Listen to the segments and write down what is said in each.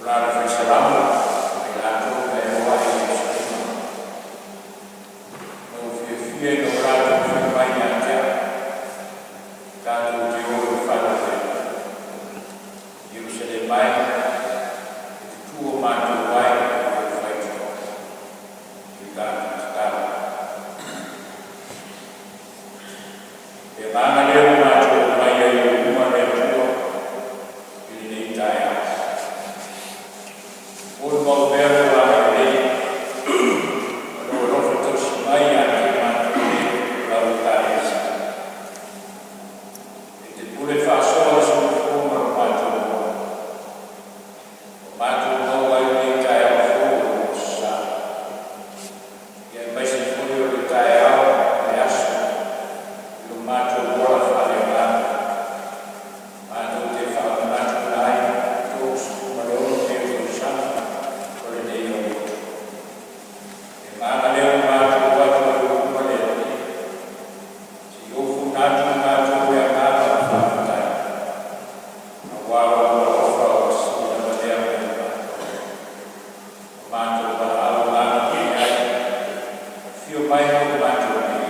la le Fai Salamo ma i latou na e o ae i Ierusalema, na ou fiafia ina ua latou fai mai ia te a'u, Tatou te o i le fale o le Atua. Ierusalema e, e tutu o matou ai i lou faitotoa i le tatou tatalo. O le agaga lea ua matou omai ai i ou luma le Atua i lenei taeao. Molimau pea lou agalelei ma lou alofa tausi mai ia te matou nei o lau Ekalesia. E te pule faasoa i le soifua ma lo matou ola, ua matou maua ai lenei taeao fou o le Aso Sa, aemaise foi o le taeao ma le aso i lo matou ola faaleagaga. Matou te faamanatuina ai 36 nei o tausaga o lenei aulotu. O le agaga lea ua matou o atu ai i ou luma le Alii, se i ofuina atu i matou le agaga o le faafetai, auā o lou alofa ua sili lava lea mai le matou. Ua matou valaau agaga paia ai, afio mai mo i matou nei,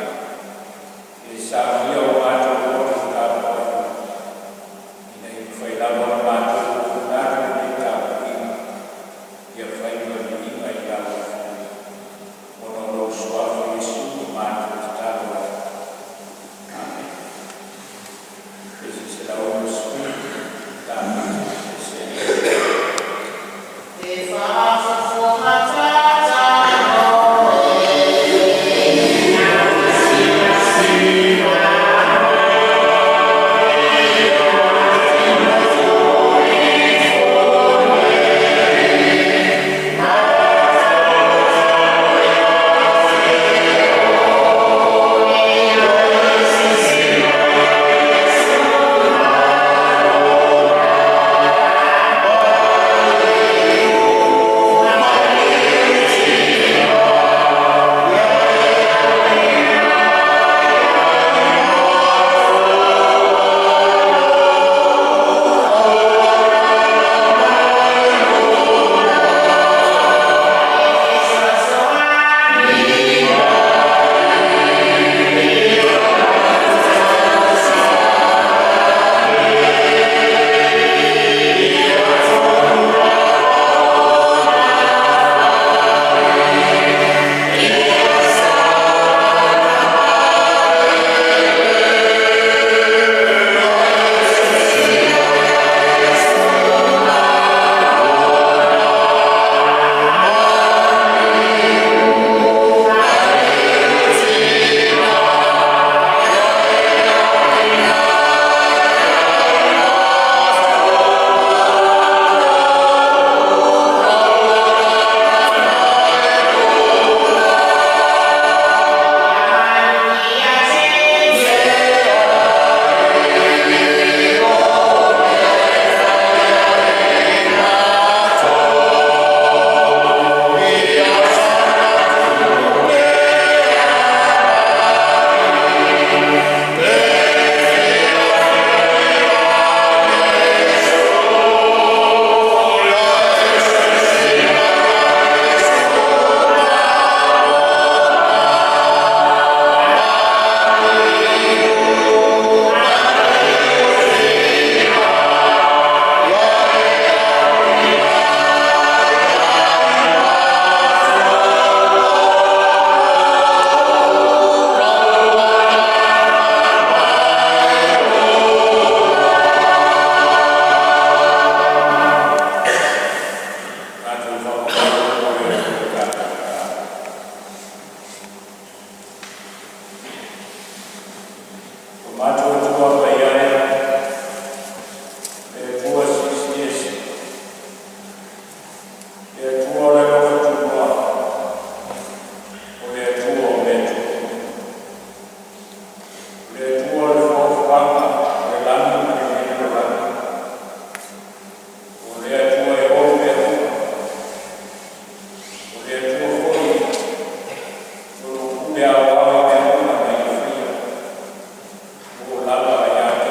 e saunia o matou loto tapuai, ina ia mafai lava ona matou ofuina atu lenei tapuaiga, ia fai ma viiga i lau Afioga. Ona o lou Suafa Iesu ua matou tatalo ai. Amene. 160, tatou se E faafofoga tatalo e Fesoasoani Ia manuia. Tatou faamamalu le Atua i le tatou tatalo. O matou Atua paia e, le Atua Silisili Ese, le Atua o le alofa tunoa, o le Atua o mea tupu, o le Atua o le foafoaga o le lagi ma lenei lalolagi, o le Atua e ou mea uma, o le Atua foi o lo o pule aoao i mea uma na ia faia, ua oo lava ia te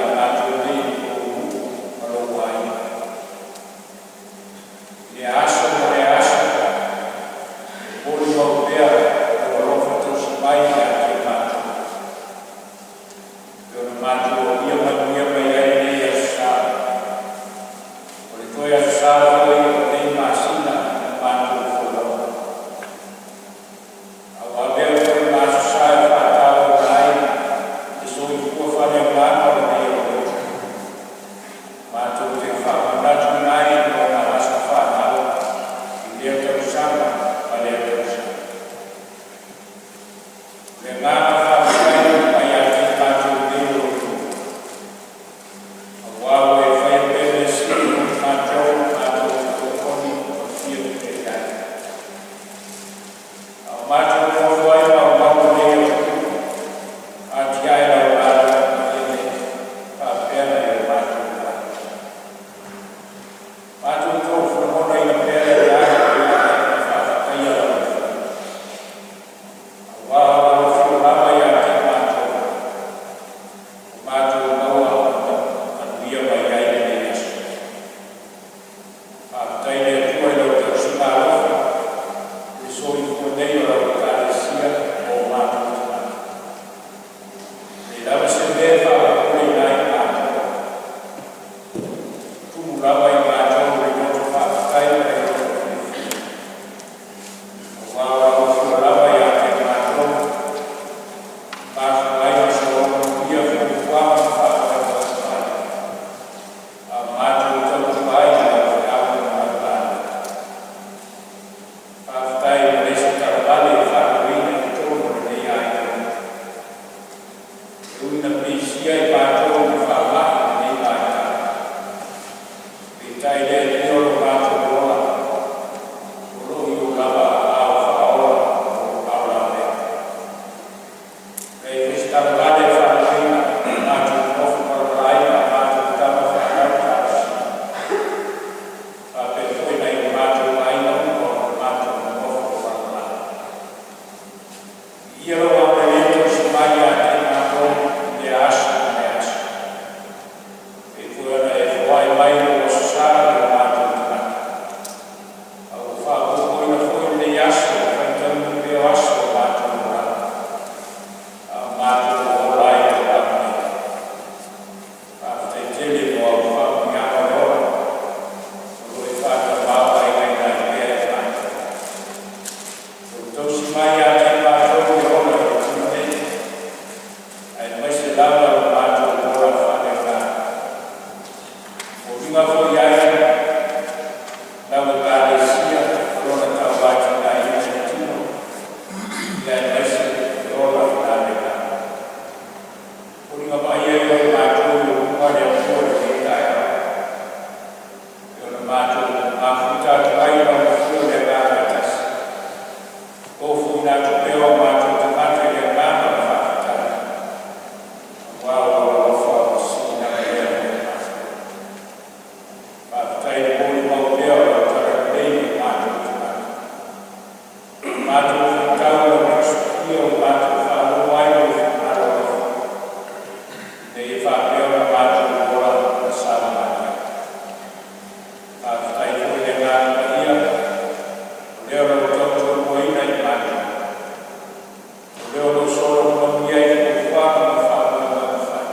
Afua ai ona sologa manuia fuafuaga ma faamoemoe fai, a o matou tautua ai i lau feau ma lau galuega. Faafetai mo le isi talavale ua faatuina i totonu o lenei aiga. E ui ina pisia i matou i le faamai i lenei vaitau, peitai le Atua lo matou ola, o lo o i ou lava aao faaola ma ou aao lavea. E leai foi se talavale e faaleoina, matou te nofo palapala ai ma a matou tama fanau talosia, faapea foi nai o matou aiga uma o lo o matou nonofo palapala. Viia lou agalelei tausi mai ia te i matou i lea aso ma lea aso, e pei foi ona e foai mai lou Aso Sa i o matou tagata, a ua faaopoopoina foi lenei aso i le faitauina pea o aso o lo matou olaga, a o matou ola ai i lou agalelei. Faafetai tele mo au faamanuiaga o le ola o lo o e faatamaoaigaina ai pea i matou. Lou tausi mai ia te i matou i le ola i le tino nei, aemaise lava lo matou ola faaleagaga. E foliga foi ai lau Ekalesia ma lona tauatiaeina i le tino aemaise le ola faaleagaga. O foliga vaaia ia o i matou i ou luma le Atua i lenei taeao, e pei ona matou mafuta atu ai i lau afio i le Agaga e tasi, tofuina atu pea o matou tagata i le agaga o le faafetai, aua lou alofa ua sili lavea mo i matou. Faafetai le molimau pea o lau talalelei i o matou tagata. A matou faitau i lau matasukia ua matou faalogo ai i lou finagalo alofa, ina ia faapea ona matou ola ma savavali ai. Faafetai foi i le Agaga Paia, o le o lo o tautoaluaina i matou, o le o lo o sologa manuia ai fuafuaga ma faamoemoega fai,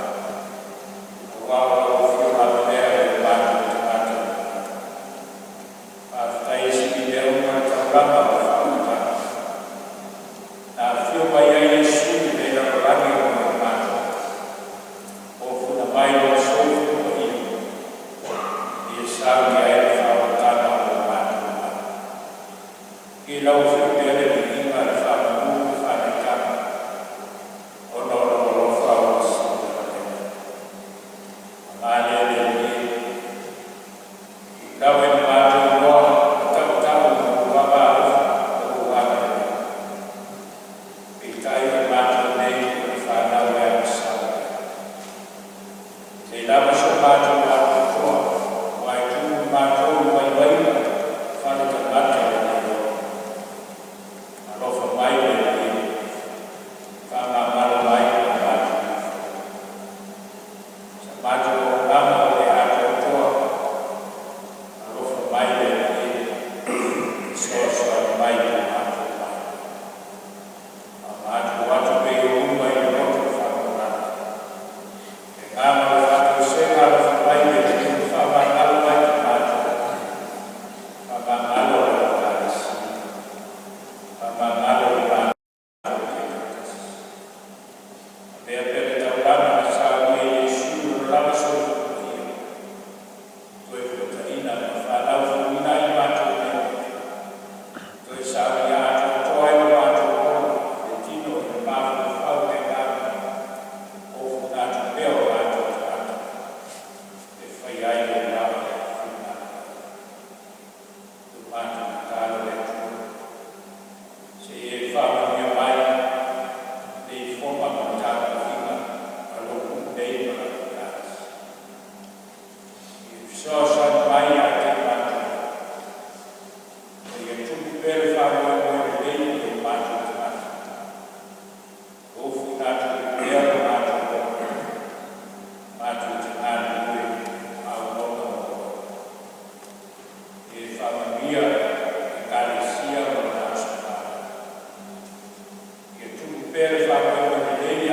aua o lau afio lavevea i o matou tagata uma. Faafetai e sili mea uma le taulaga o le faaolataga, na afio mai ai Iesu i le lalolagi ona o matou, ofuina mai Lona soifua paia, ina ia saunia ai le faaolataga mo matou uma. I lau Afio pea le viiga, le faamanu ma le faaneetaga, ona o lou alofa ua sili lavea. Paga lea le Alii e, e ui lava ina matou iloa ma tautau i lou lava alofa ma lou agalelei, peitai o i matou nei o le fanau e agasala i ai. E lelei lava so matou atoatoa, aua e tumu i matou i vaivaiga faale-tagata lenei ola. Alofa mai le Alii, faamagalo mai ma matou ifo. Sa matou auaunaga ua le atoatoa, alofa mai le Alii, fesoasoani mai mo matou mai. A o matou o atu pea i ou luma i le loto faamaualalo, le agaga o le faatoesega, alofa mai le Alii, faamagalo mai ma matou, faamagalo lau Ekalesia, faamagalo le matou taitoatasi. Avea pea le taulaga na saunia e Iesu i lona lava soifua paia, e toe fuataina ma faalaufuluina ai i matou nei, toe saunia atoatoa ai lo matou ola i le tino i le mafaufau ma le agaga, ofuina atu pea o matou tagata e faia ai lou lava finagalo. Le matou tatalo le Atua, se i e faamanuia mai lenei fono ma le tapuaiga a lou nuu nei ma lau Ekalesia. Ia e fesoasoani mai ia te i matou, ina ia tupu pea le faamoemoe lelei i o matou tagata, ofuina atu ai pea lo matou ola, matou te galulue ma auauna mo Oe. Ia e faamanuia Ekalesia ma lona aso fanau. Ia tupu pea le faamoemoe lelei.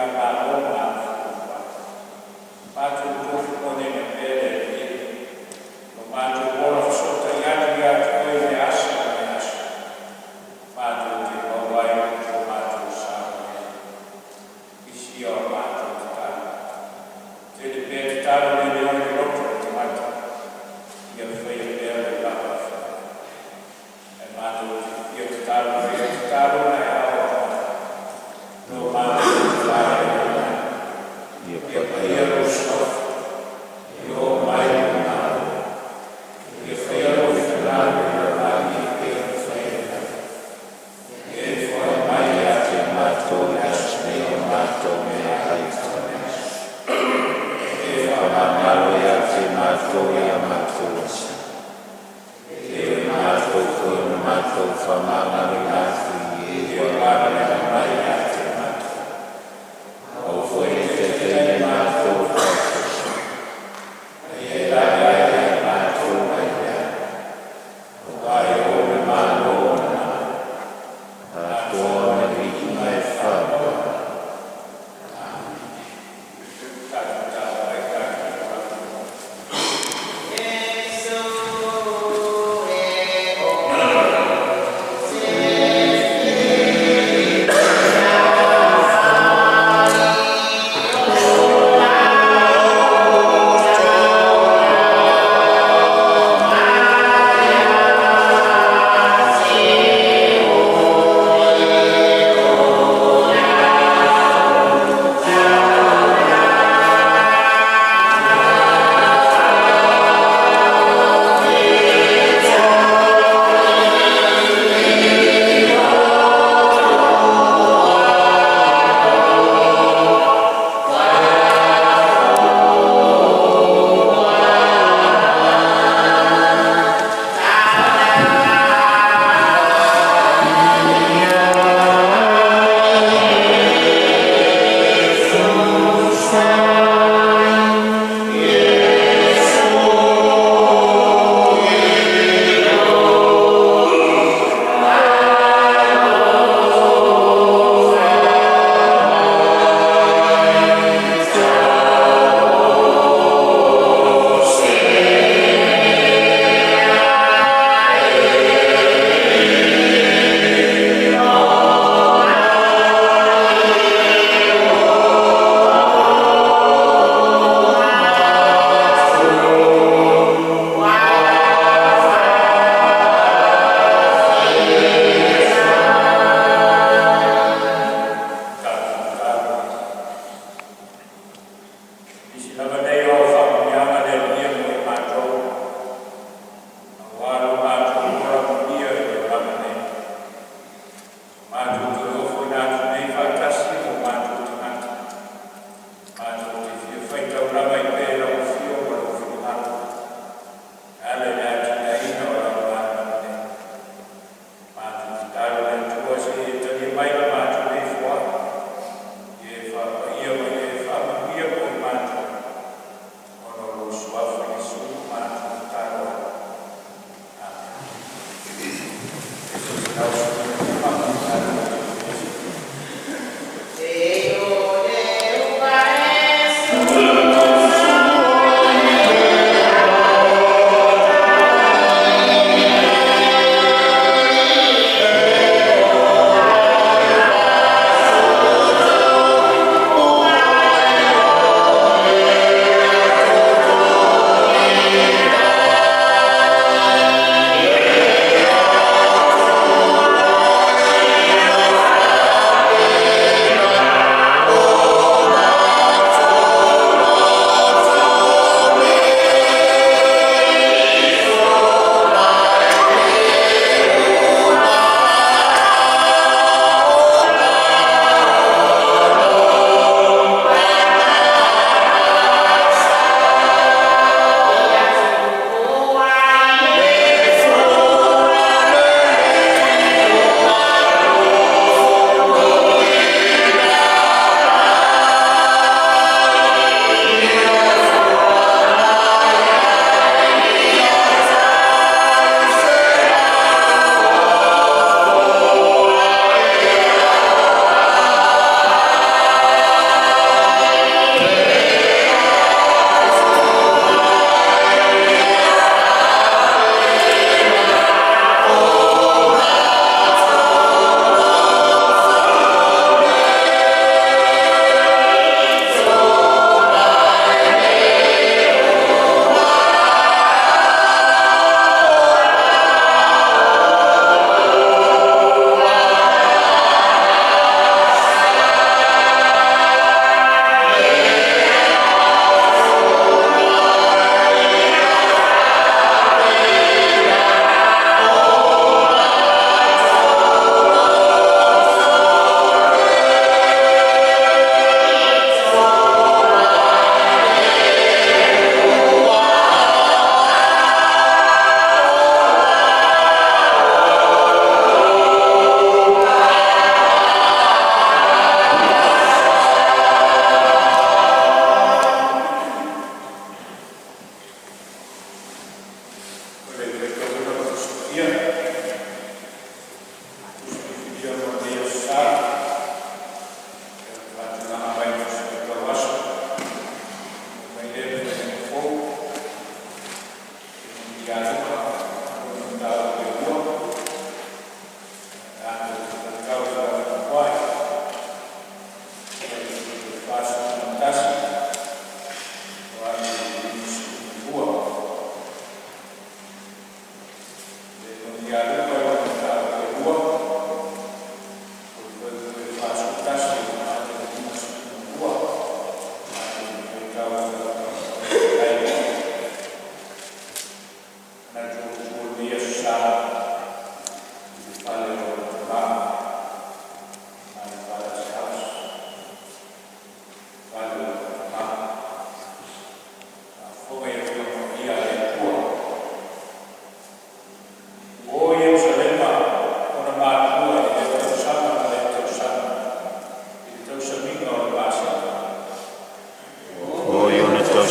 faigamalo ma ana fuafuaga. Matou tofu moneina pea le Alii e, lo matou ola fesootai atu ia te Oe i le aso ma le aso, matou te maua ai lo matou saogalemu. Isia o matou tatalo. Tele pea tatalo le leo i le loto o le tagata, ia faia pea le lava e fai. Ae matou te fia tatalo pea tatalo na e ao lo matou tatalo.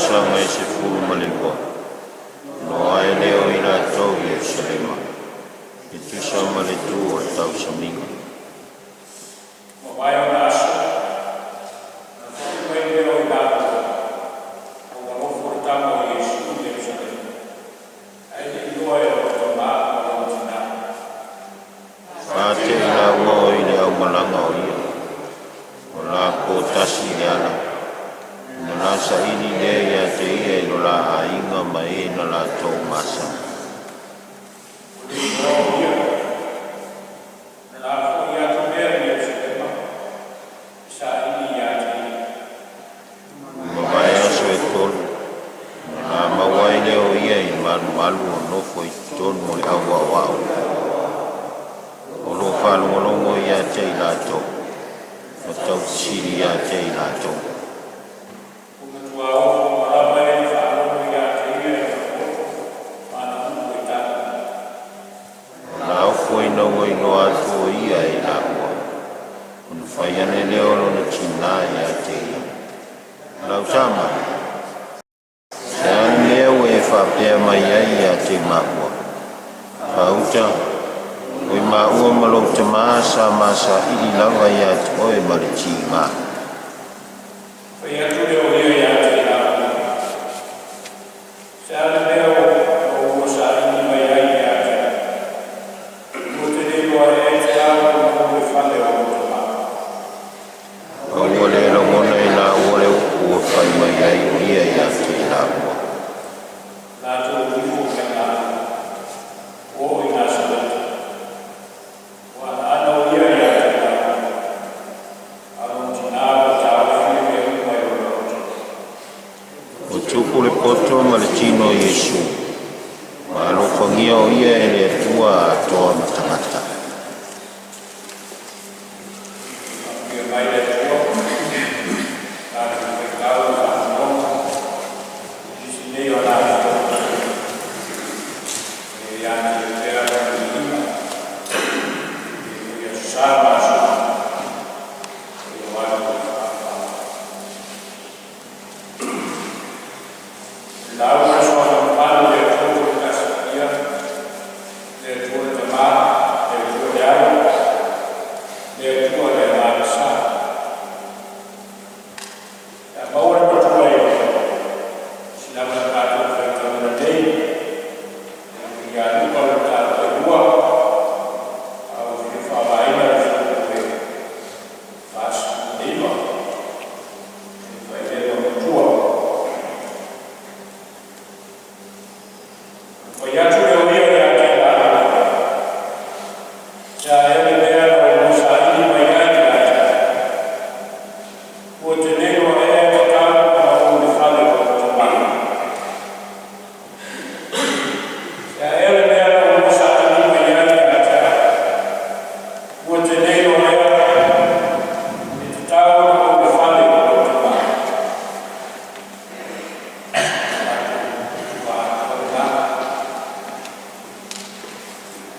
tausaga e 12, ona o ae lea o i latou i Ierusalema, e tusa ma le tu o le tausamiga. Mavae ona aso, ona foi mai lea o i laua, a ua nofo le tama o Iesu i Ierusalema, ae le i iloa e lona tamā ma lona tinā. 40 laua o i le aumalaga o ia, ua lapo tasi le ala, ona la saili lea ia te ia i lo la aiga ma e na latou masani. Ua le iloa o ia, ona la foi atu lea i Ierusalema, e saili ia te ia. Mavae aso e 3, ona la maua ai lea o ia i le malumalu o nofo i totonu o le au aoao, o lo o faalogologo ia te i latou, ma taufesili ia te i latou. Ua matua ofo uma lava e na faalogo ia te ia i lona poto ma ana upu e tali. O la ofo ina ua iloa atu o ia e i laua, ona fai ane lea o lona tinā ia te ia, “Lau tama, se a le mea ua e faapea mai ai ia te maua? Faauta, o i maua ma lou tamā sa ma saili lava ia te oe ma le tigā.” Fai atu lea o ia ia te i laua, “Se a le mea na oulua saili mai ai ia te a'u? Lua te le iloa ea e tatau ona ou i le fale o lou Tamā?” A ua le logona e i laua le upu ua fai mai ai o ia ia te i laua. Latou o ifo mai Galilea, ua oo i Nasareta, ua anaana o ia ia te i laua, a o lona tinā ua taofi ia mea uma i lona loto. Ua tupu le poto ma le tino o Iesu, ma alofagia o ia e le Atua atoa ma tagata. Faamanuia mai le Atua, tatou faitau i faalogologo i nisi nei o ana aso. Ia ia te ia pea lona viiga, i foi aso sa ma aso lua, seia oo atu i le faavavau. Lauga le suafa mamalu o le Atua Toatasi Paia, le Atua le Tamā, le Atua le Alo, le Atua le Agaga Sa. Ia maua le matua e sila na tatou faitauina nei, le ia Luka o le mataupu e 2, a ua fia faaaogaina le fuaiupu e 49, e fai lea ma matua. Fai atu lea o ia ia te i laua, “Se a ea le mea na oulua saili mai ai ia te a'u? Lua te le iloa ea e tatau ona ou i le fale o lou Tamā?” Se a ea le mea na oulua saili mai ai ia te a'u? Lua te le iloa ea e tatau ona ou i le fale o lou Tamā? Matua atoa lena.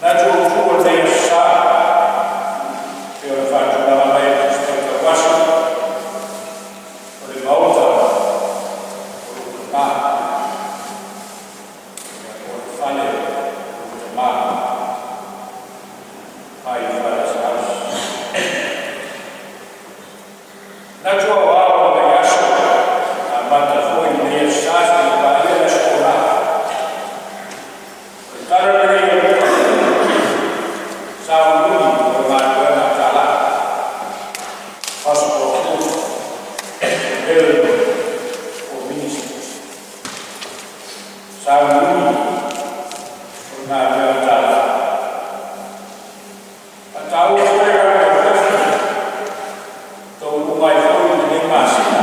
Manatu autu o lenei aso sa, e pei ona faatulaga mai e le Tusi Faitau Aso, o le maota o lou Tamā, po o le fale o lou Tamā. My Father's house. Manatu aoao o lenei aso, amata foi lenei aso sa seia paia le aso Folau. O le tala lenei a Luka, sauniuni o le galuega talaa. Gospel of Luke, preparing for ministry. Sauniuni o le galuega talaa. Faataua foi le galuega taunuuga ai foi i lenei masina.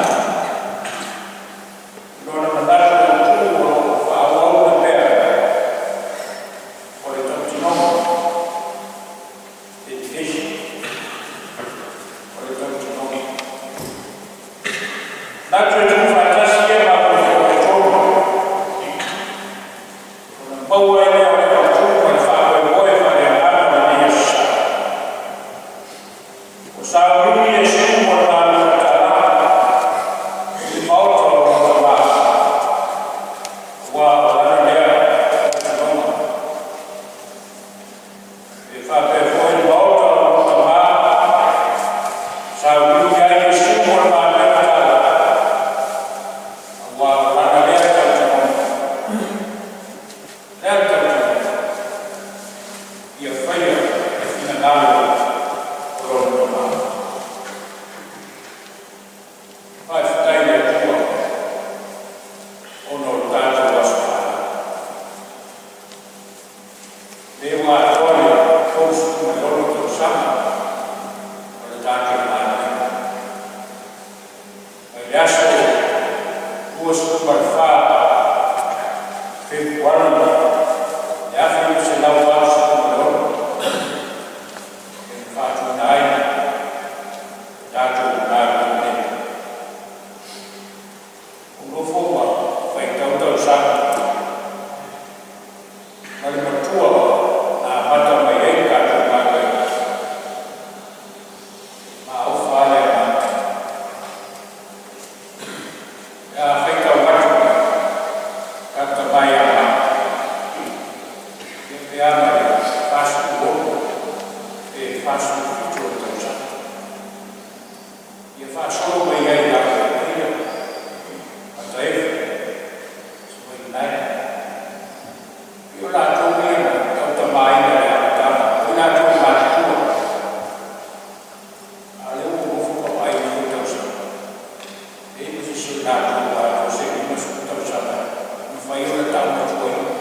Lona manatu autu o lo o faaauauina pea o le tautinoga, dedication, o le tautinoga. Manatu e tuufaatasi ia mafaufauga e 3, ona maua ai lea o le autu ma le faamoemoe faaleagaga o lenei aso sa. O sauniuni Iesu mo le galuega talaa i le maota o lona Tamā. mo le galuega taua, aua o lana lea talitonuga, lea talitonuga, ia faia le finagalo o lona Tama. Faafetai i le Atua ona o le tatou aso fanau. Lea ua atoa le 36 tausaga o le tatou galuega. Mai le aso 24 Fepuari 1986 e faatuina ai le tatou galuega nei. Ua nofo ma faitau tausaga ma le matua na amata mai ai le tatou galuega, maofa lava le agaga. Pe a faitau atu lata mai ia matou, ia pe a ma le 46 pe 47 o tausaga. Ia faasolo mai ai ia Paia, Mataefu, Savaii, i o latou ia na tautamaina i le amataga, o i latou matutua. A o lea ua ou nofo ma vaai i nei tausaga, e leai ma se isi o i latou ua atoa se 50 tausaga e mafai ona taumatuaina,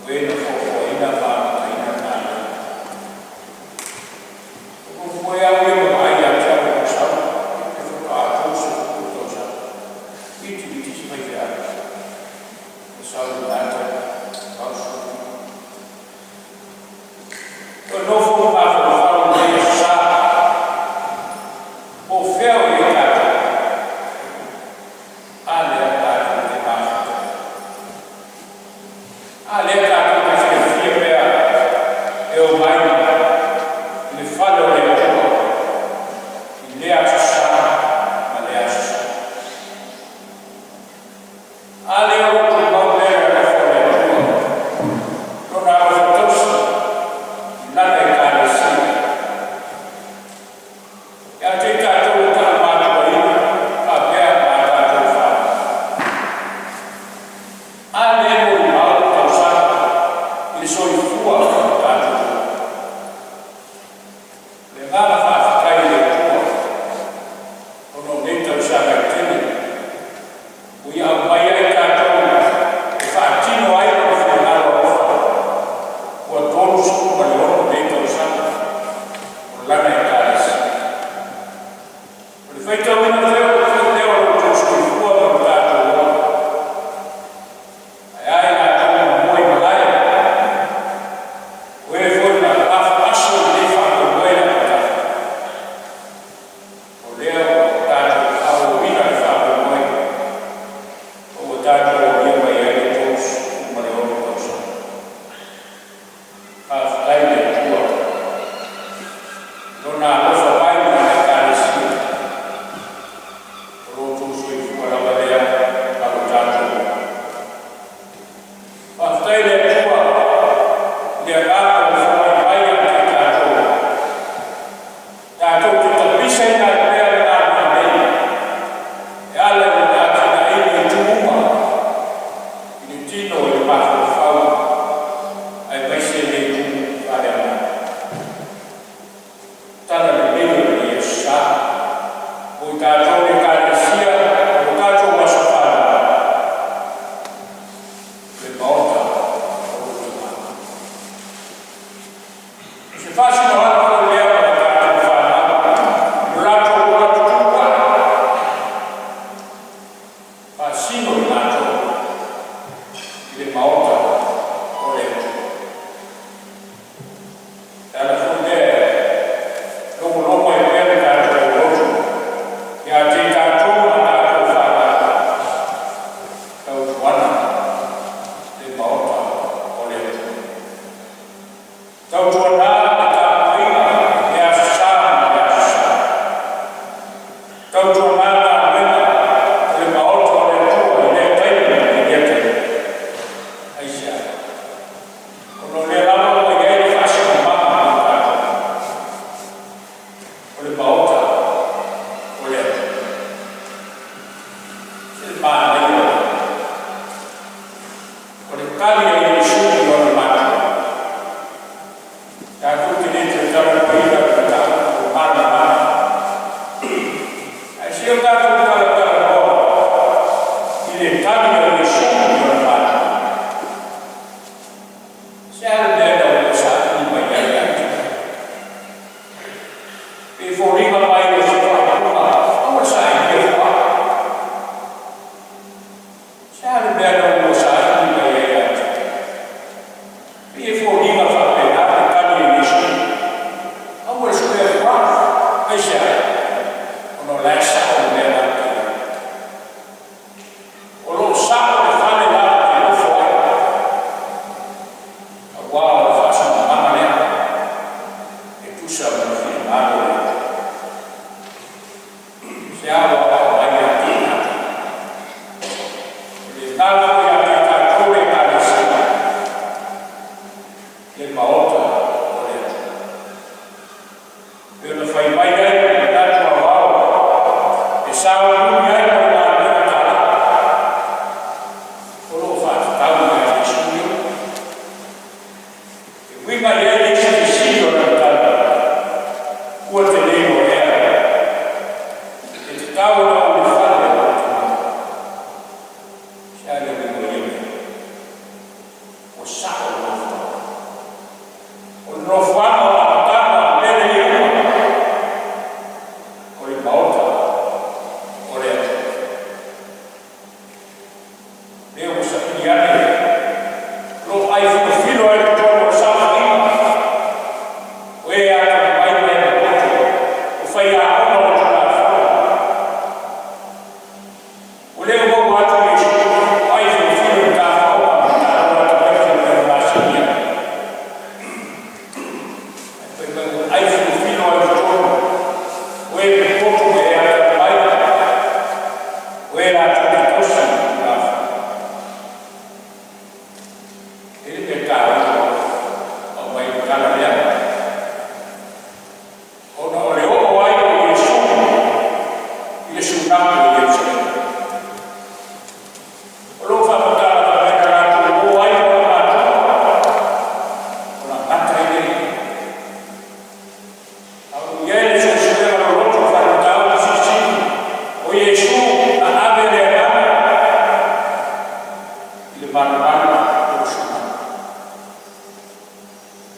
o e na foafoaina ma amataina le galuega. Ua nofo foi au ia ma vaai ia te au i lou sau, e faatoa 30 tausaga, itiiti se faifeau, na sau i lena taimi, 85. Toe nofo ma mafaufau i lenei aso Sa, po o fea o i ai tatou, a lea tatou te mafuta. A lea tatou te fiafia pea e omai i le fale o le Atua i lea aso Sa ma lea aso Sa. A lea ua tumau pea le alofa o le Atua, Lona alofa tausi i lana Ekalesia. Ia te i tatou e taumatuaina faapea ma a tatou fanau. A lea molimau le tausaga i le soifua o tatou. Le agaga faafetai i le Atua ona o nei tausaga e tele ua ia aumai ai tatou e faatino ai lona finagalo alofa ua 36 nei tausaga o lana Ekalesia. O le faitauina foi lea o lo outou soifua ma lo tatou ola. Ae a i latou na mua i malae, o e foi na afoaso i lenei faamoemoe i le amataga. O lea ua tatou faaauauina le faamoemoe ma ua tatou aulia mai ai le 36 tausaga. Faafetai i le Atua, Lona alofa mai i lana Ekalesia, o lo outou soifua lava lea ma lo tatou ola. Faafetai i le Atua i le agaga ua foai mai ia te tatou, tatou te tapisaina ai pea le galuega nei, e ala i lona atinaeina i itu uma, i le tino i le mafaufau, aemaise le itu faaleagaga. Tala lelei o lenei aso Sa, mo i tatou le Ekalesia, o lo tatou aso fanau, le maota o lo Tama. O se faasinoala foi lea mo tatou fanau, i lo latou ola tutupu ae, faasino i latou i le maota o le Atua. E ala foi lea logologo ai pea le tatou loto ia te i tatou ma tatou fanau, tautuana le maota o le Atua. Tautuana le tapuaiga i le aso Sa ma le aso Sa. Tautuana galuega o le maota o le Atua i lea taimi i lea taimi. Aisea? Ona o lea lava ua i ai le faasinomaga mo tatou. O le maota o se i o tatou talatalanoa i le tali a Iesu i ona matua. Se a le mea na ua saili mai ai ia te au? Pe foliga mai o se faaupuga, aua le sailia foaa. Se a le mea na ua saili mai ai ia te au? Pei e foliga faapena le tali a Iesu, aua le suea foaa. Aisea? Ona o la e sao le mea latou te i ai. O lo o sao le fale latou te nofo ai, auā o le faasilamaga lea e tusa ma le finagalo o le Atua. Se a ua aoao mai ia te tatou? E le galo foi ia te tatou le Ekalesia, le Maota o le Atua. E pei ona fai mai ai le manatu aoao e sauniuni ai ma le galuega talaa o lo o faatatau ia Iesu ia. E uiga i ai le isi fesili o lana tali, Ua te le iloa ea e tatau ona ou i le fale o lou Tama? Se a le uiga o ia mea? Ua sao le nofoaga. O le nofoaga o Apatama a Pele ia uma, o le Maota o le Atua. Lea ua saili ane lou ai filofilo ai i totonu o le saofaiga, o e atamamai ma e popoto, o faiaoga o le Tulafono. O lea ua maua atu Iesu o ai filofilo i le tafaoga ma le taaloga tamaiti o mea masani ai. Ae fai mai ua ai filofilo ai i totonu o e popoto ma e atamamai, o e latou te tausi i le Tulafono. E le mea taua aumai le tala lea, ona o le oo ai o Iesu i le sunamu o Ierusalema. O lo o faamatala faapea na latou o ai ma ona matua, ona gata ai lea i i. A ua i ai le suesuega loloto faa-mataupu silisili, o Iesu na ave le agaga i le malumalu o le sunamu.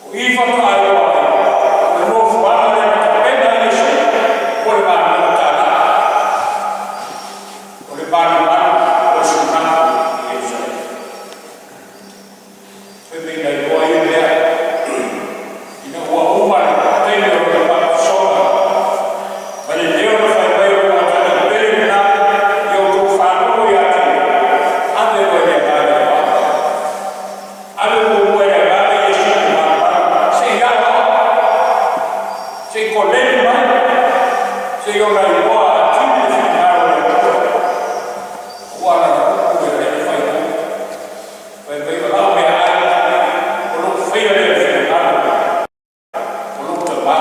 O i faatoa iloa ai, o le nofoaga lea na tapena ai Iesu mo le galuega talaa, o le malumalu o le sunamu i Ierusalema. Fai mai na iloa ai ia mea ina ua uma le taimi o lona papatisoga ma le leo na fai mai o lou atalii pele lena ia outou faalogo ia te ia, ave loa i le agaga i le Ave muamua i le agaga Iesu i le malumalu se i aoao, se i koleni mai, se i ona iloa atili le finagalo o le Atua. Aua lana upu ia lea na fai ai. Fai mai o lau meaai, o lou faia lea o le finagalo o lou Tama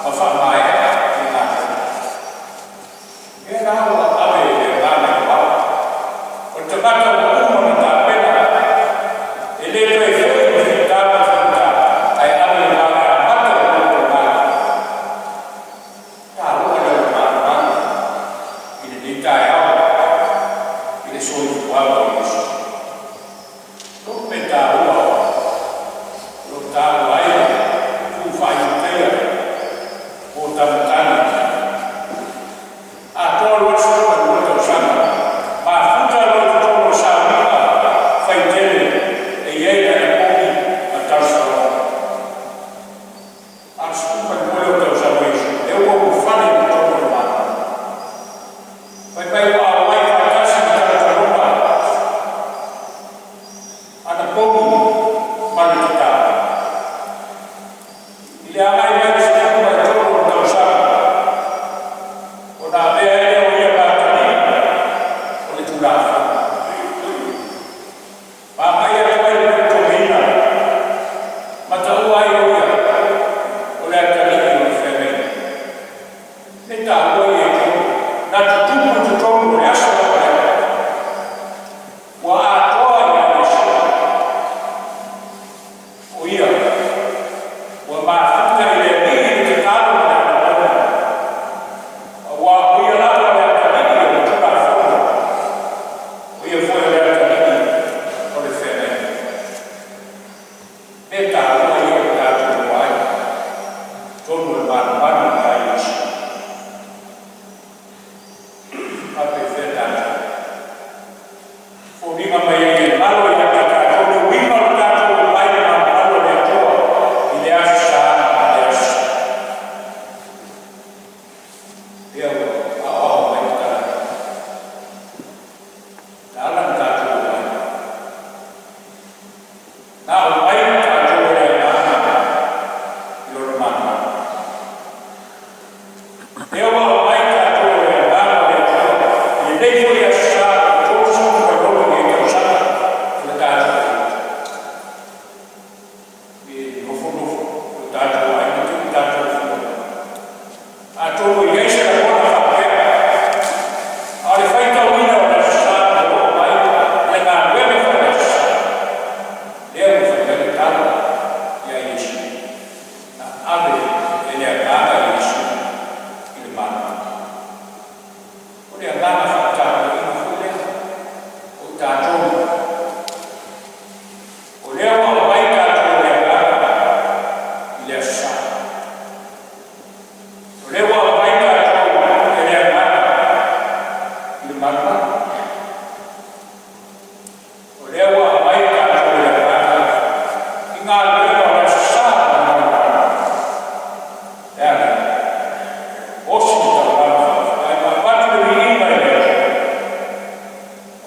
ma faamaea le galuega. Lea la ua ave e le agaga i le ao. O le tagata ua uma ona tapena, e le toe foi i le fita ma le faigata, ae ave le va e amata i lou tama. Taloa lea o le malumalu i lenei taeao i le soifuaga o Iesu. Lou mea taua, o lo o taua ai le tu faa-Iutaia mo Tamatagi. Atoa loa le 12 tausaga, mafuta loa i totonu o le sauniga faitele e i ai le anapogi ma le talosaloga. A o le 12 lea o tausaga o Iesu, lea ua ulufale i totonu o le Malo. Fai mai ua auai faatasi i talotaloga, anapogi ma le tatalo. I le agai mai i le 13 o tausaga, ona avea ai lea o ia ma atalii o le Tulafono. Ma agai atu ai i le peletogiina, ma taua ai o ia o le atalii o le feagaiga. Me taua ia i totonu, na tutupu i totonu o le aso lava lea. Ua atoa ia Iesu, o ia ua mafuta i le Alii i le tatalo ma le anapogi, aua o ia lava Lenei foi Aso Sa o le 36 i lenei tausaga o le tatou aiga. E nofonofo o tatou aiga te i tatou fua. Atonu e i ai se lagona faapea, a o le faitauina o le Aso Sa na oo mai le galuega foi o le Aso Sa, lea ua fai mai le tala ia Iesu, na ave e le Agaga Iesu i le malumalu. O le agaga faatapuaiga foi lea o i tatou, o lea ua aumai tatou e le Agaga i le Aso Sa. O lea ua aumai tatou e le Agaga i le malumalu. O lea ua aumai tatou e le Agaga i galuega o le Aso Sa ma le malumalu. Le a lea? Osi le taulaga faafetai ma avatu le viiga i le Atua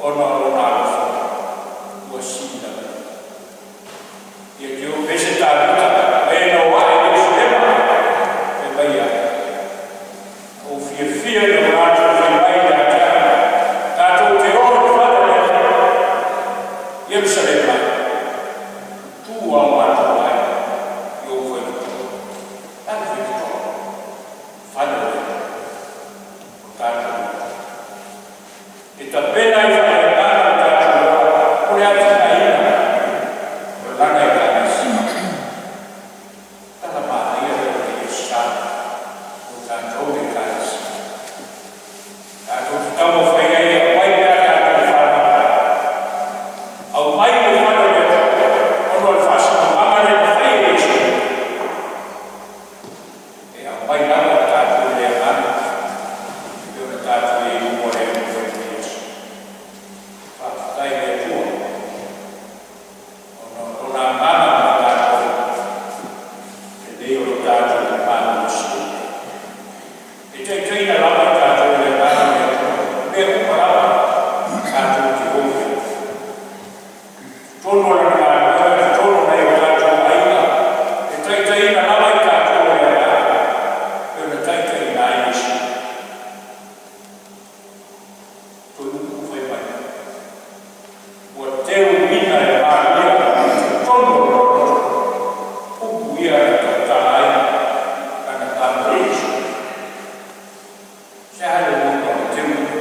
ona o Lona alofa ua sili lava. Ia te o pese tālita, e na o ae Ierusalema, fai mai ai, ou fiafia ina ua latou fai mai ia te au, tatou te o i le fale o le Atua. Ierusalema, tutu a o matou aiga i ou faitotoa. Le a le faitotoa? Fale o le Atua, o tatou Atua. E tapena ai faaleagaga le tatou ola mo le atinaeina o lana Ekalesia. Tala manaia lea o lenei Aso Sa mo tatou le Ekalesia. Tatou te taumafai ai e aumai pea tatou fanau, aumai i le fale o le Atua, ona o le faasinomaga lea na faia e Iesu. E aumai lava tatou i le agaga, e pei ona tatou i ai i luma o le Atua i lenei aso. Faafetai i le Atua, ona o Lona agaga mo tatou, lenei o le tatou malolosi. E taitaiina lava i tatou e le agaga o le Atua, i mea uma lava tatou te o i ai. Totonu o Lana galuega, totonu o nai o tatou aiga, e taitaiina lava i tatou e le agaga, e pei ona taitaiina ai Iesu. Toe upu fai mai, ua teuina e Maria i totonu o lona loto, upu ia e tautala ai lana tama Iesu. Se a le uiga o le teuina?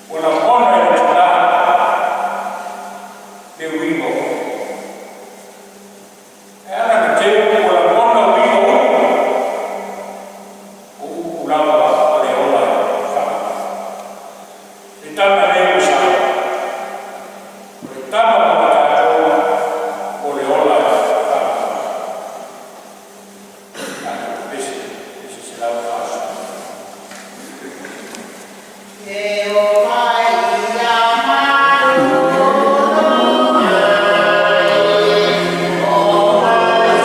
Ua lagona e le tina le uiga o upu. E ala na teu ua lagona uiga o upu, o upu lava o le ola e faavavau. Le tama nei ua sao, o le tama mo i tatou o le ola e faavavau. Tatou pese, pese 140. E o mai ia malu mai, o mai.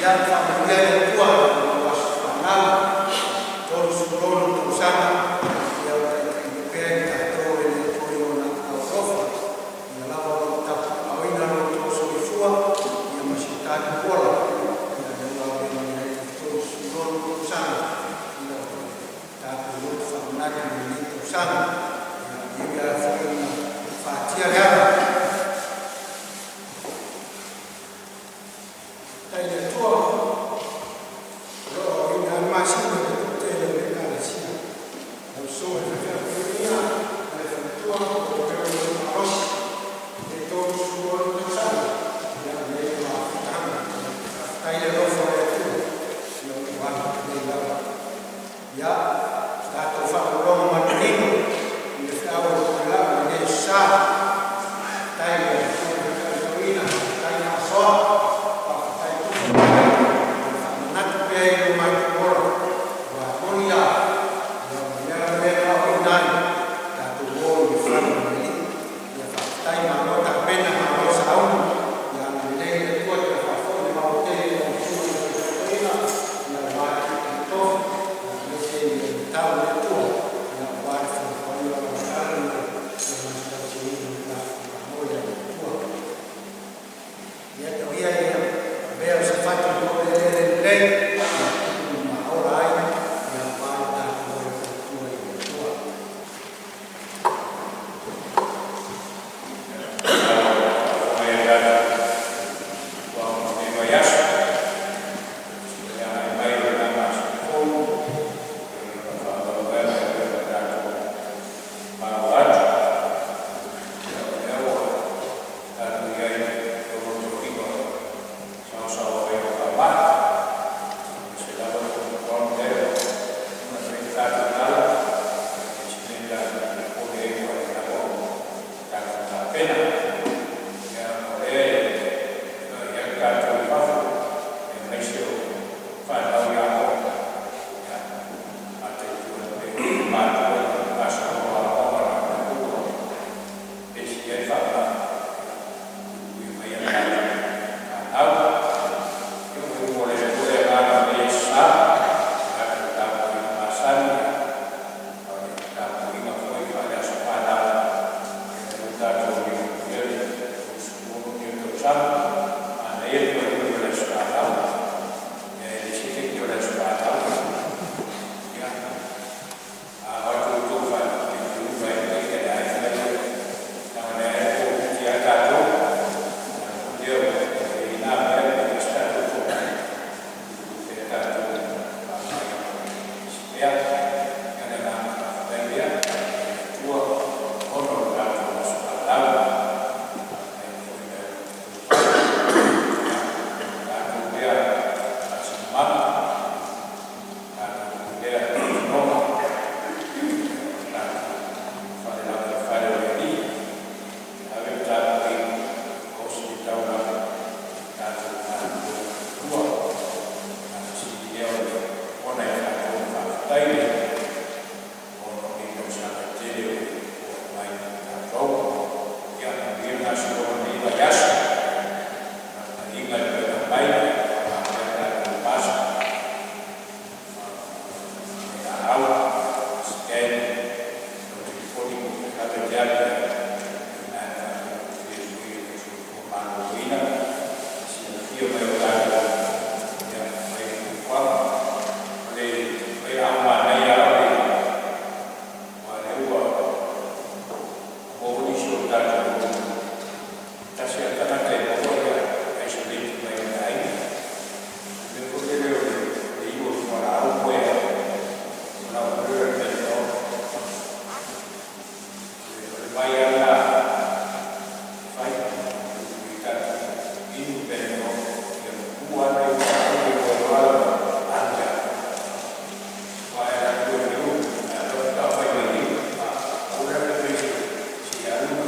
Ia faamanuia le Atua i lau aso fanau, 36 tausaga o taitaina pea i tatou e le Atua i Ona alofa ua lava tapuaaoina lo outou soifua ma so tatou ola, ia lea ua aulia mai ai le 36 tausaga o tatou lotu faamanatu i lenei tausaga. E ui lava foi ina faatia le ala, faafetai i le Atua o lo o aoina lava le masina i le toatele o le Ekalesia. Lau Susuga i le Faifeau Toeaina ma le faletua, maua pea lo outou malosi i le 36 tausaga o lea ua amataga. Faafetai le alofa o le Atua ua agalelei lava. Ia tatou faalogologo manino i le feau a le Toelai i lenei aso Sa. Faafetai i lau Afioga i le Tamaitai Toeaina, faafetai faasoa, faafetai tufa mauali le faamanatu pea i lo matou ola. Aua e moni lava, o le mea lava lea e aoaoina ai, tatou o i le fale o le Alii. Faafetai malo tapena, malo sauni, ia agalelei le Atua toe faafoi le manutele i lau Susuga i le Faifeau Toeaina aua tiute ma tofi aemaise ia tatau e le Atua aua le folafola o lau tala ma le tausiaina o le tatou Malo i le alofa o le Atua. Ia tau ia ina avea se fatu i lou eleele lelei e tupu ma ola ai aua le tatou o e tautua i le Atua. Faafofoga mai a tatou i le agai mai o lena masina fou i lona faamanuiaga e pei ona tatou maua atu. Ia, o lea ua tatou i ai i togitogiga o le saosaoa mai o faamai, aemaise lava le Omicron lea ua taumafai nei le tatou tala, e le o se mea tatou te popole ai aua o lea lava ua tatou tapena. Ia, o lea e feiloai atu tatou i fafo aemaise o fanau i aoga, ia, mataitu pei o matua le gasologa o aoaoga na o tatou ua pesi ai le faamai, ia puipuia maia a tatou fanau. Ia ua i luma o le Atua le agaga o lenei aso Sa, i le tatou tapuaiga masani, a o le tapuaiga foi faale-aso fanau, lea ua tatou aulia manuia le 36 tausaga. Manaia le paluni o le aso fanau, e leai se feti o le aso fanau. Ia, a o atu outou faalupelupelu ai le keke a le aiga ia, leaga o lea e polofiti a tatou, a o le mea ua i ai na mea ua leai se tatou tomai e tatou faaaogaina i isi mea. Ia, o le agaga faafetai lea i le Atua ona o le tatou aso fanau. Faafetai foi i le tatou lea faasinomaga, tatou lea tautoga o le tatou fale lava i le fale o le Alii, e ave le tapuaiga e osi le taulaga i tatou galulue faale Atua. O le agaga sili lea o le lagona ia tatou o le faafetai lea ona o nei tausaga e tele ua aumai ia tatou. Ia manuia le gasologa o lenei vaiaso, naunautaiga e pei ona aumai, faaaoga pea a tatou mask ma vailaau, scan lau telefoni po o fea lava e te alu ai, o lena e faafaigofie ai foi i le soifua maloloina le silafia mai o tatou mai fuafuaga. O le vailaau manaia lava aua o lea ua maua nisi o tatou, tasi lava le tagata e maua e isolate mai le aiga. O le mea foi lele o le inu o le fualaau moe ai, o lau foi lea o le menthol. O le vai lava lena e fai i tatou inu le menthol, ia pupuu lava nai fualaau ia e moe loa alu e alu. Aua e alu atu e fiu, a o lea faatoa fai mai nei, aua la le fai se i alu ma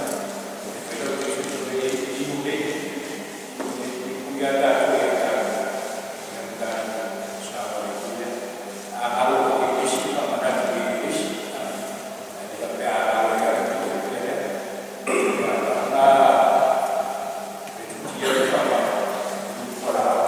fai lau taste fai mai e inu nei. E puipui lava tatou ia tatou ia ma tatou saogalemu lea. A galo foi i le isi, faamanatu i le isi, ae le faapea a galo ia te au ona tuu lea. Na metotia le faamai, inu fualaau.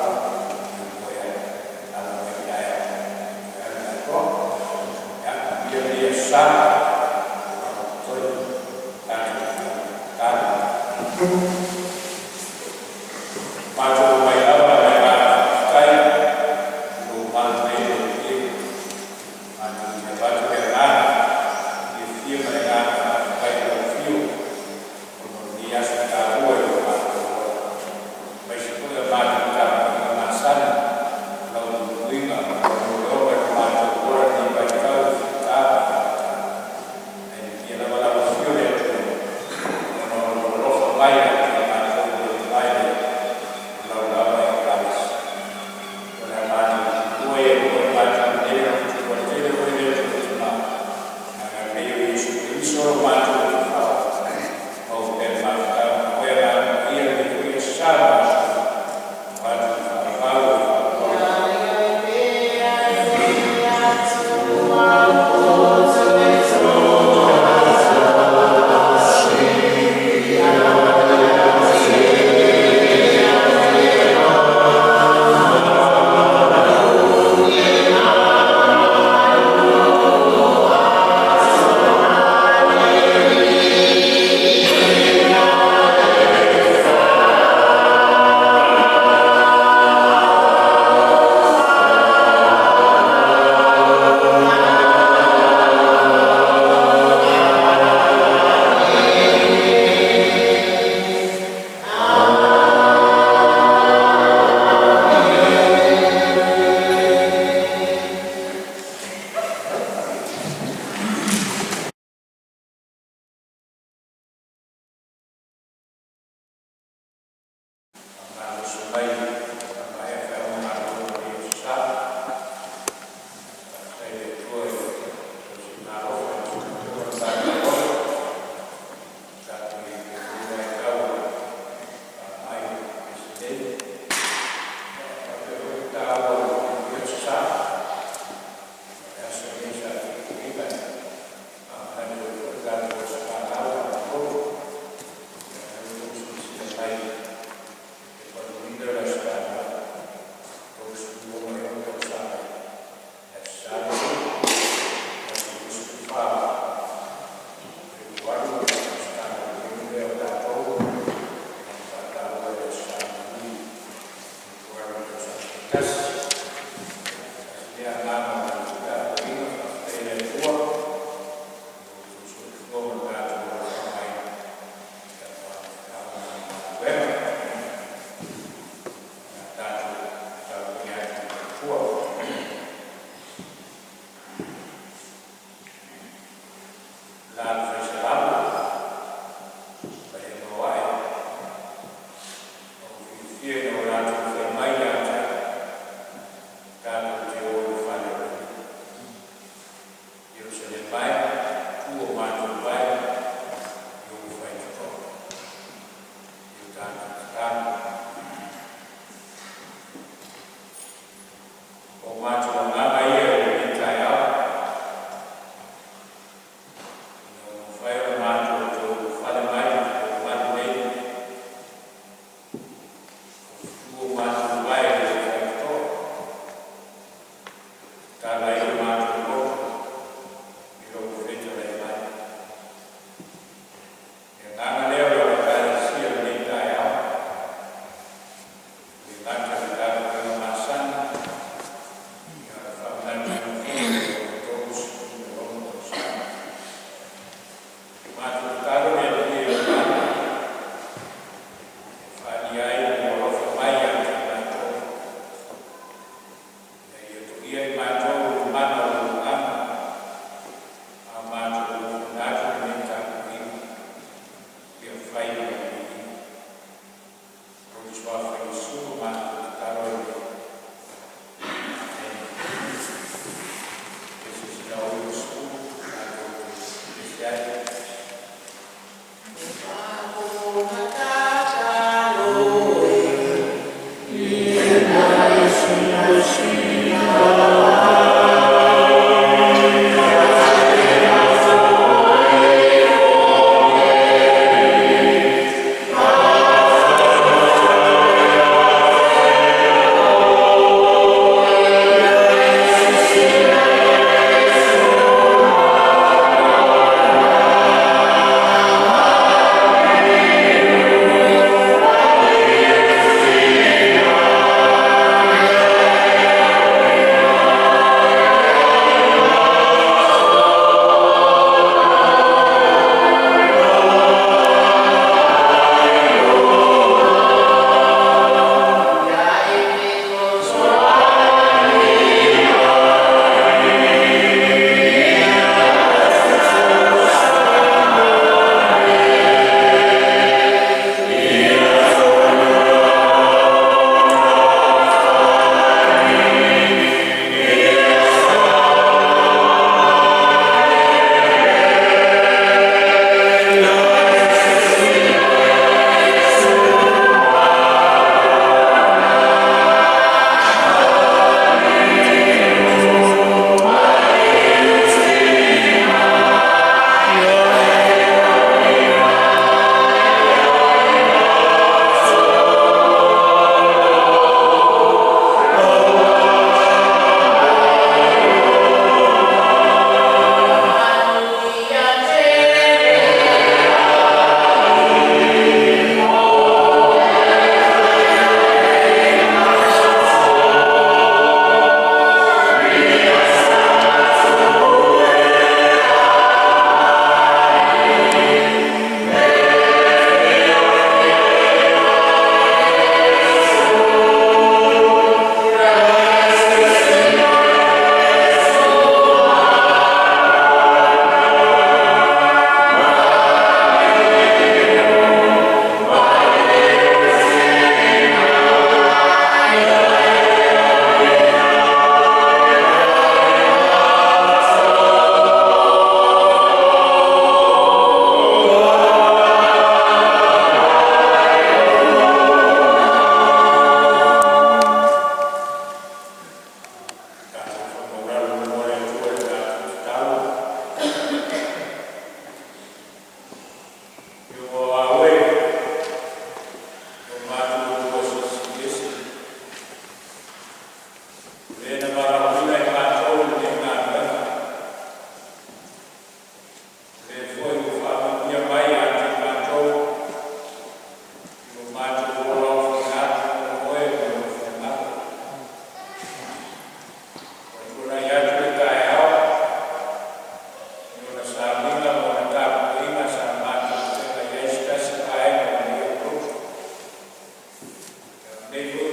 mai a maea feau malo i le sa. Faafetai i le Atua i le tausiga alofa i le tatou tatou i lenei vaitau o faamai pepesi nei. Faapea foi le taua o le Aso Sa. O le aso lenei sa filifiliina e faamanatu ai foi le tatou aso fanau faamalolo. Ia lea ua outou silasila mai e faluina le aso fanau, 36 tausaga le Aso Sa lenei, aso 24 Fepuari o le tausaga lea o tatou e faataua i le Aso Sa mulimuli o Fepuari i tausaga taitasi. Tasi lea agaga o le tapuaiga, faafetai i le Atua i lo outou soifua ma lo tatou alofa mai i tapuafanua ma galuega. A tatou tapuai atu i le Atua. La le Fai Salamo, ma e maoae ua ou fiafia ina ua latou fai mai ia te a'u, tatou te o i le fale o le Alii. Ierusalema e, tu o matou vae i ou faitotoa. I o tatou tatalo. O matou agaga ia i lenei taeao, ina ua mafai ona matou toe ulufale mai i ou malu nei, ua tutu o matou vae i ou faitotoa, tatala ai o matou loto i lou fetalai mai. Le agaga lea o lau Ekalesia i lenei taeao, e le gata i le tapuaiga masani, a o le faamanatuina foi o le 36 tausaga. Matou tatalo le Alii e ou mana e faaalia ai lou alofa mai ia te i matou, ina ia toia i matou le mana o lou Agaga, a o matou ofuna atu lenei tapuaiga, ia fai o lau viiga. O le suafa Iesu o matou.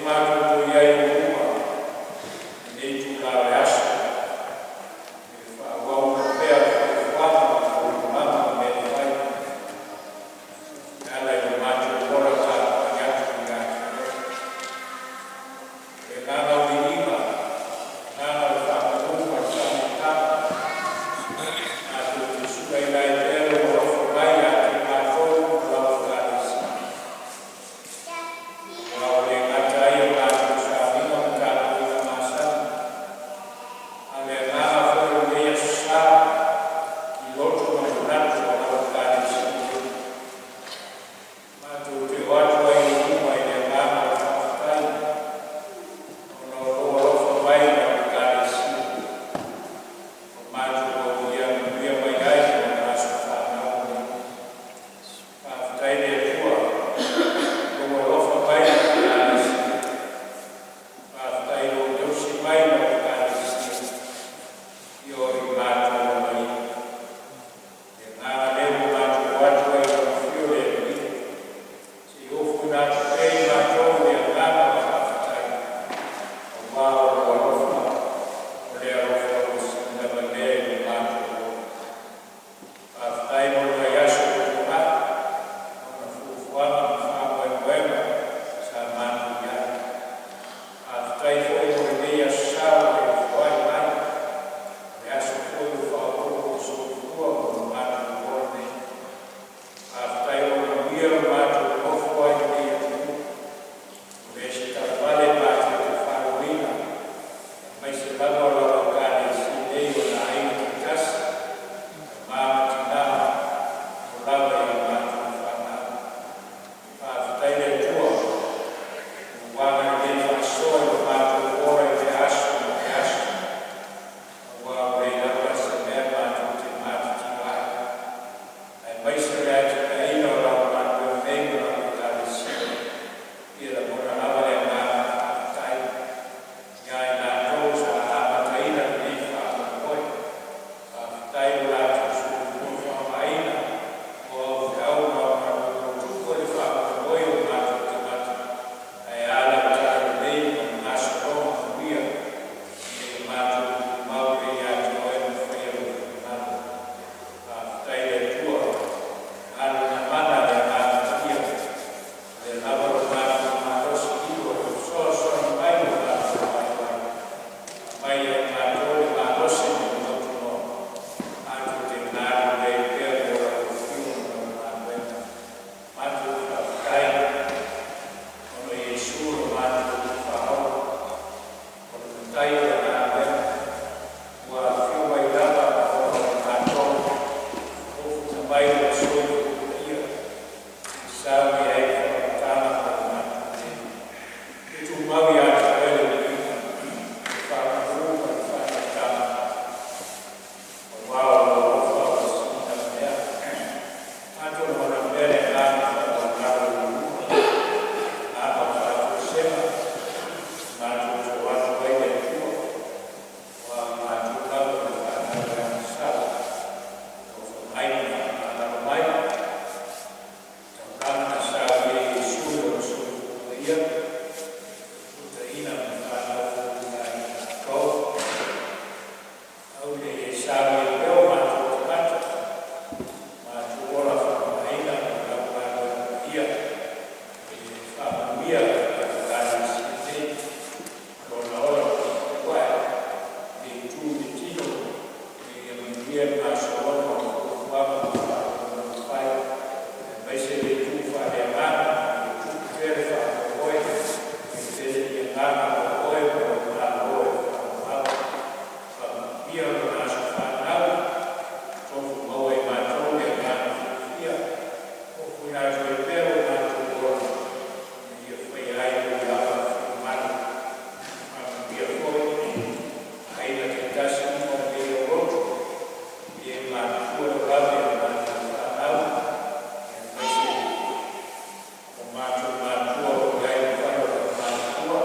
Matou toe i ai i ou luma i lenei itula o le aso, i le faaauauina pea o fuafuaga ma taualumaga o mea e fai e ala i lo matou ola tapuai atu ia te Oe. O le agaga o le viiga, o le agaga o le faamanu ma le faaneetaga, matou te sulaina ai pea Lou alofa mai ia te matou ma lau Ekalesia. Aua ua le gata ai o matou sauniga ma tapuaiga masani, a o le agaga foi o lenei aso sa i loto ma manatu o lau Ekalesia nei, matou te o atu ai i ou luma i le agaga o le faafetai ona o lou alofa mai i lau Ekalesia, ua matou aulia manuia mai ai i ona aso fanau nei. Faafetai i le Atua i lou alofa mai i lau Ekalesia. Faafetai i lou tausi mai i lau Ekalesia e oo i lo matou olaina. O le agaga lea ua matou o atu ai i lau afio le Alii, se i ofuina atu pea i matou le agaga o le faafetai, aua o lou alofa, o le alofa sili lava lea i lo matou ola. Faafetai mo le vaiaso ua tuanai ma ona fuafuaga ma faamoemoega sa matou i ai. Faafetai foi mo lenei aso Sa ua e foai mai, o le aso foi ua faaopoopo soifua mo lo matou ola nei. Faafetai ua manuia lo matou nonofo ai i lenei atunuu, ua leai se talavale matou te faaluaina, aemaise lava o lau Ekalesia nei o aiga taitasi, tama ma tina, e oo lava i a matou fanau. Faafetai i le Atua ua agalelei faasoa i lo matou ola i lea aso ma lea aso, aua ua leai lava se mea matou te matitiva ai, aemaise o le atinaeina o lau galuega nei ma lau Ekalesia. Ia lagona lava le agaga faafetai ia i latou sa amataina lenei faamoemoe. Faafetai i lo latou soifua faaaogaina mo au feau ma au galuega ua tupu ai le faamoemoe o matou tagata, ae a lau talalelei ma le gasologa manuia ina ia matou tumau pea ia te Oe ma faia Lou finagalo. Faafetai i le Atua, alu na mana le Agaga Paia, o lea lava lo matou malosi ilo e fesoasoani mai lo matou vaivai, aumai ia i matou le malosi ma le mautinoa matou te galulue ai pea mo lau afio ma lau galuega. Matou faafetai ona o Iesu lo matou Faaola, o le Matai o le galuega, ua afio mai lava ona o matou, ofuina mai Lona soifua paia e sauni ai le faaolataga mo le matou nei. Ia tumau ia te Oe le viiga, le faamanu ma le faaneetaga, aua o lou alofa ua sili lava lea. Matou lagona pea le agaga faaaloalo i ou luma, agaga o faatoesega, matou te o atu ai le Atua, aua o matou lava o le fanau e agasala. Alofa mai ma faamagalo mai. Taulaga na saunia e Iesu i lona soifua paia, tutaina ma fanau fouina ai i tatou. Au ina ia saunia pea o matou tagata, matou ola faaaogaina mo lau galuega paia, e faamanuia lau Ekalesia nei, lona ola puipuiai, le itu i le tino, ina ia manuia le gasologa o fuafuaga ma faamoemoe fai, aemaise le itu faaleagaga, ia tupu pea le faamoemoe, mai tele ni agaga mo Oe ma lou Malo e faaauau. Faamanuia lona aso fanau, tofu maua i matou le agaga fiafia, ofuina atu ai pea lo matou ola, ina ia faia ai lou lava finagalo. Faamanuia foi aiga taitasi uma o lenei aulotu, e matutua laulave i matou fanau, aemaise o matou matua o lo o i ai le fale o le aumatutua.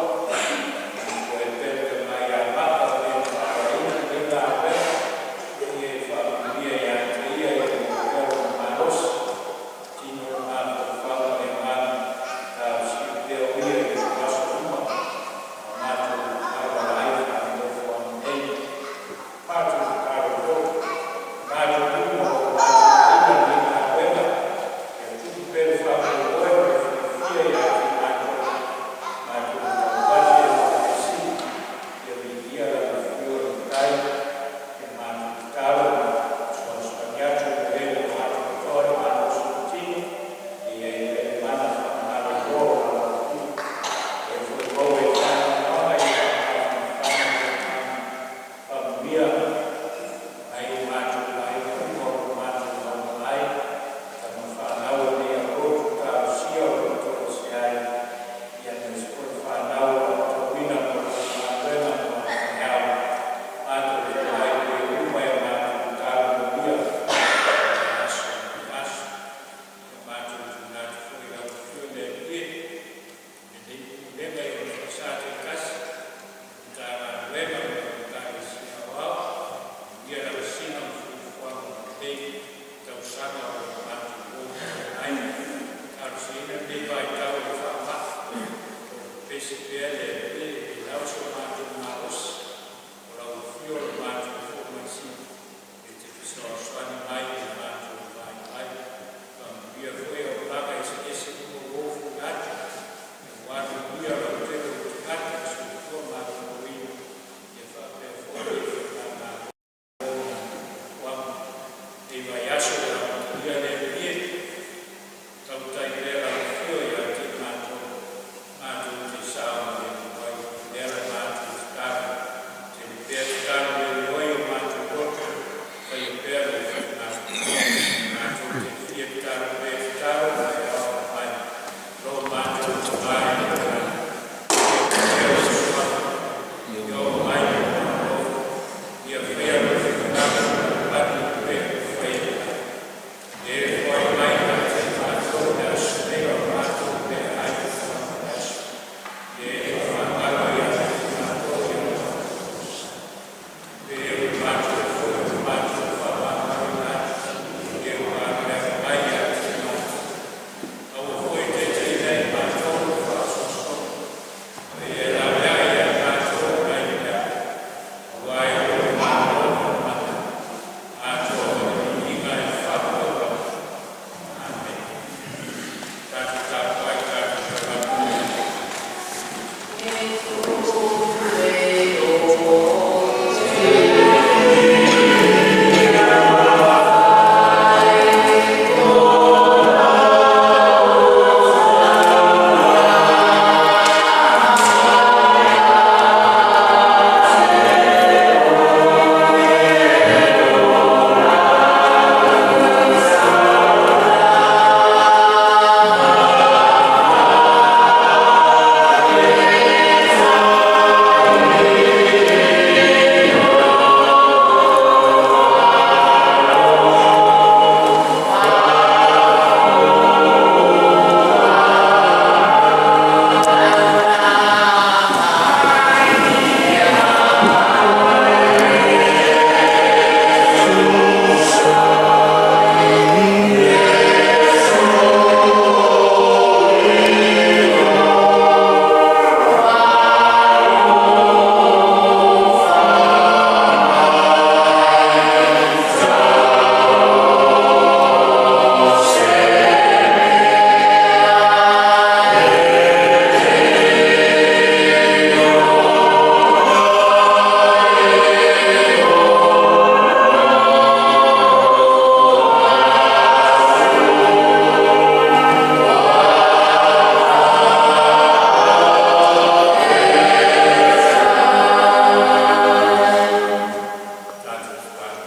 Tatou Tatalo.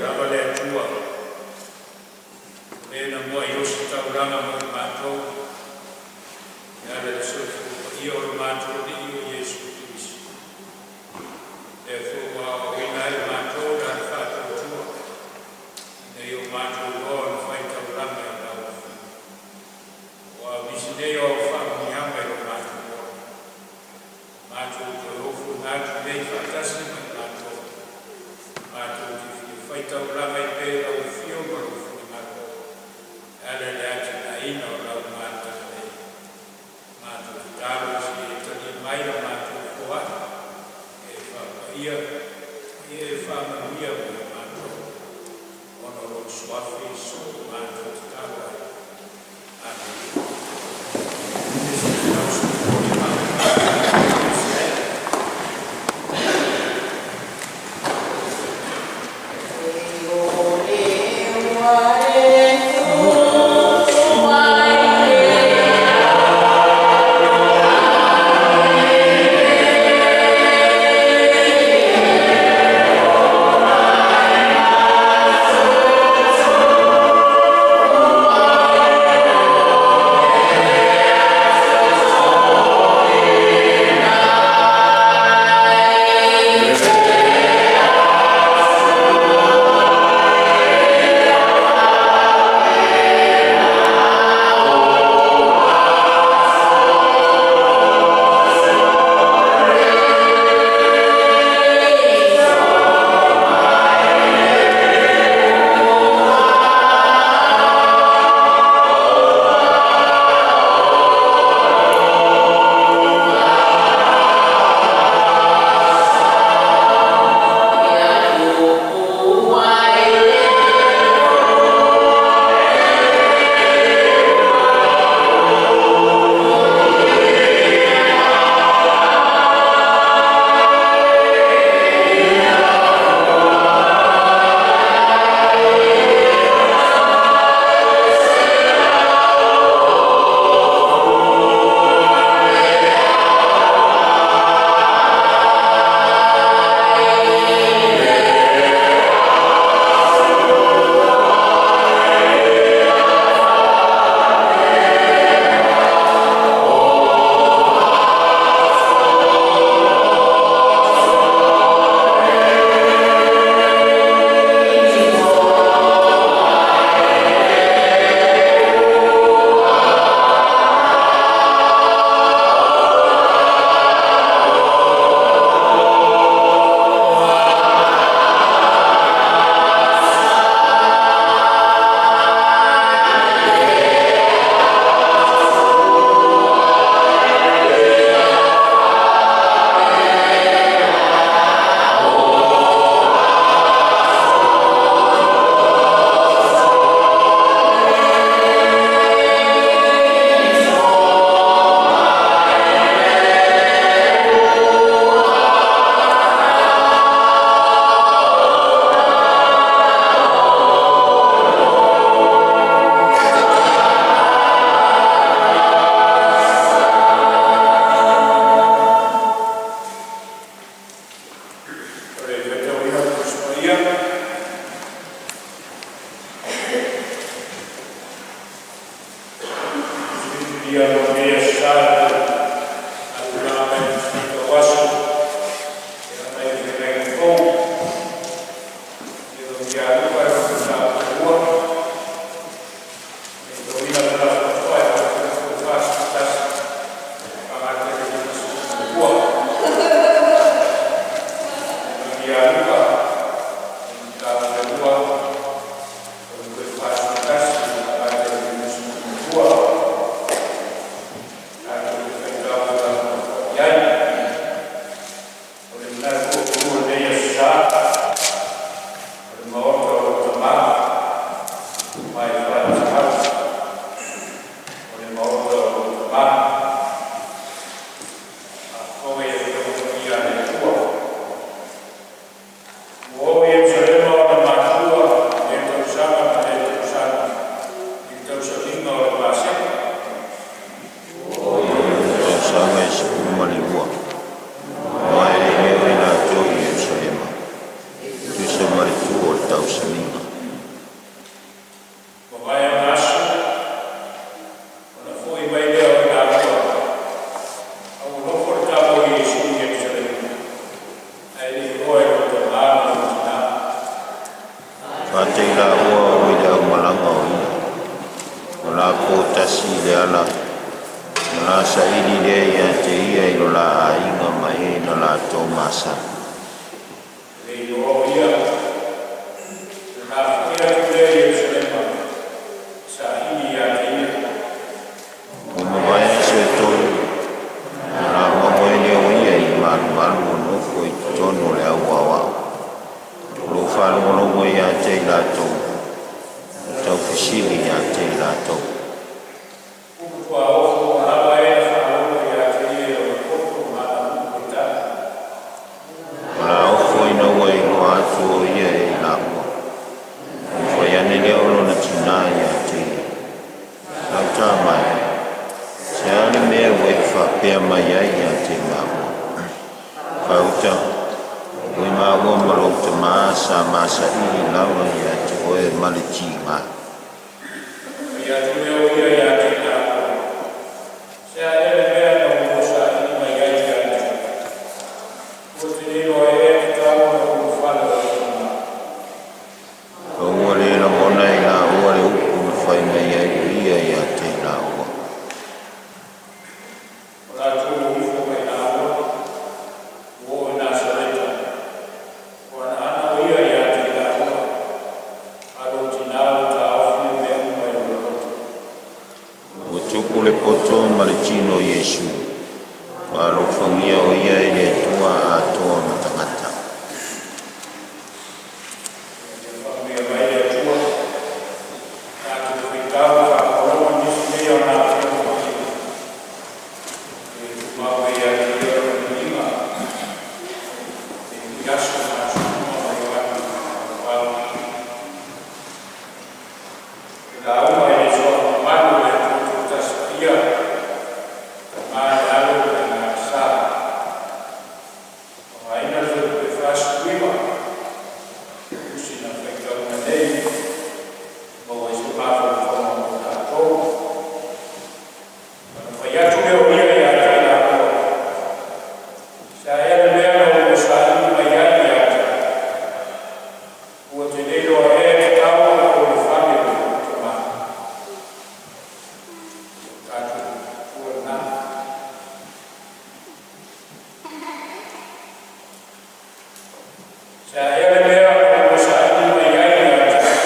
Lava le Atua, o Le na muai ositaulaga mo i matou, e ala i le soifua paia o lo matou Alii o Iesu Keriso, Lea foi ua aoaoina ai matou i le faatuatua, ina ia o matou iloa ona faitaulaga i Lau Afio. Ua nisi nei o Au faamanuiaga i lo matou ola, matou toe ofuina atu nei faatasi ma i matou, matou te fia faitaulaga ai pea i Lau Afio ma Lou finagalo e ala i le atinaeina o Lau galuega lelei. Matou tatalo se i e talia mai la matou foai e faapaia ma ia e faamanuia mo i matou. Ona o Lou Suafa Iesu matou tatalo ai. Amene. la saili lea ia te ia i lo la aiga ma e na latou masani. E le iloa o ia, ona afatia atu lea i Ierusalema e saili ia te ia. Ua mavae aso e tolu, ona lauga ai lea o ia i le malumalu o nofo i totonu o le au aoao, o lo o faalogologo ia te i latou, ma taufesili ia te i latou. Upu tuaofo ua lava ea na faalogo ia te ia i lona poto ma ana upu e tali. O la ofo ina ua iloa atu o ia e i laua, ona fai ane lea o lona tinā ia te ia, Lau tama e, se a le mea ua e faapea mai ai ia te māua? Faauta, o i māua ma lou tamā sa masaili lava ia te oe ma le tiga. Fai atu lea o ia ia te i latou, Se a ea le mea na ua saili mai ai ia te au? Ua te le iloa ea e tatau ona ou ulufale o lou tamā? A ua le lagona e laua le upu na fai mai ai o ia ia te i laua. O latou o ifo mai lāua, ua oo i Nasareta, o anaana o ia ia te i lāua, a lou tinā ua taofi ia mea uma i lona loto. Ua tupu le poto ma le tino o Iesu, ua alofagia o ia e le Atua atoa ma tagata. Ia faamanuia mai le Atua, tatou faitau faamalolo i nisi nei o na Afioga Paia. Ia tumau ai ia te Ia lona viiga i lenei aso ma aso uma mai atu i mafaufau. E lauga i le suafa mamalu o le Atua Toatasi Paia, Tama le Alo ma le Agaga Sa. Faaaogaina le Fuaiupu 49 o tusi na faitauina nei e maua ai se mafaufauga mo tatou. Ona fai atu lea o ia ia te i latou, Se a ea le mea na ua saili mai ai ia te au? Ua te le iloa ea e tatau ona ou ulufale i lou Tama? O tatou tua lena. Se a ea le mea na ua saili mai ai ia te au?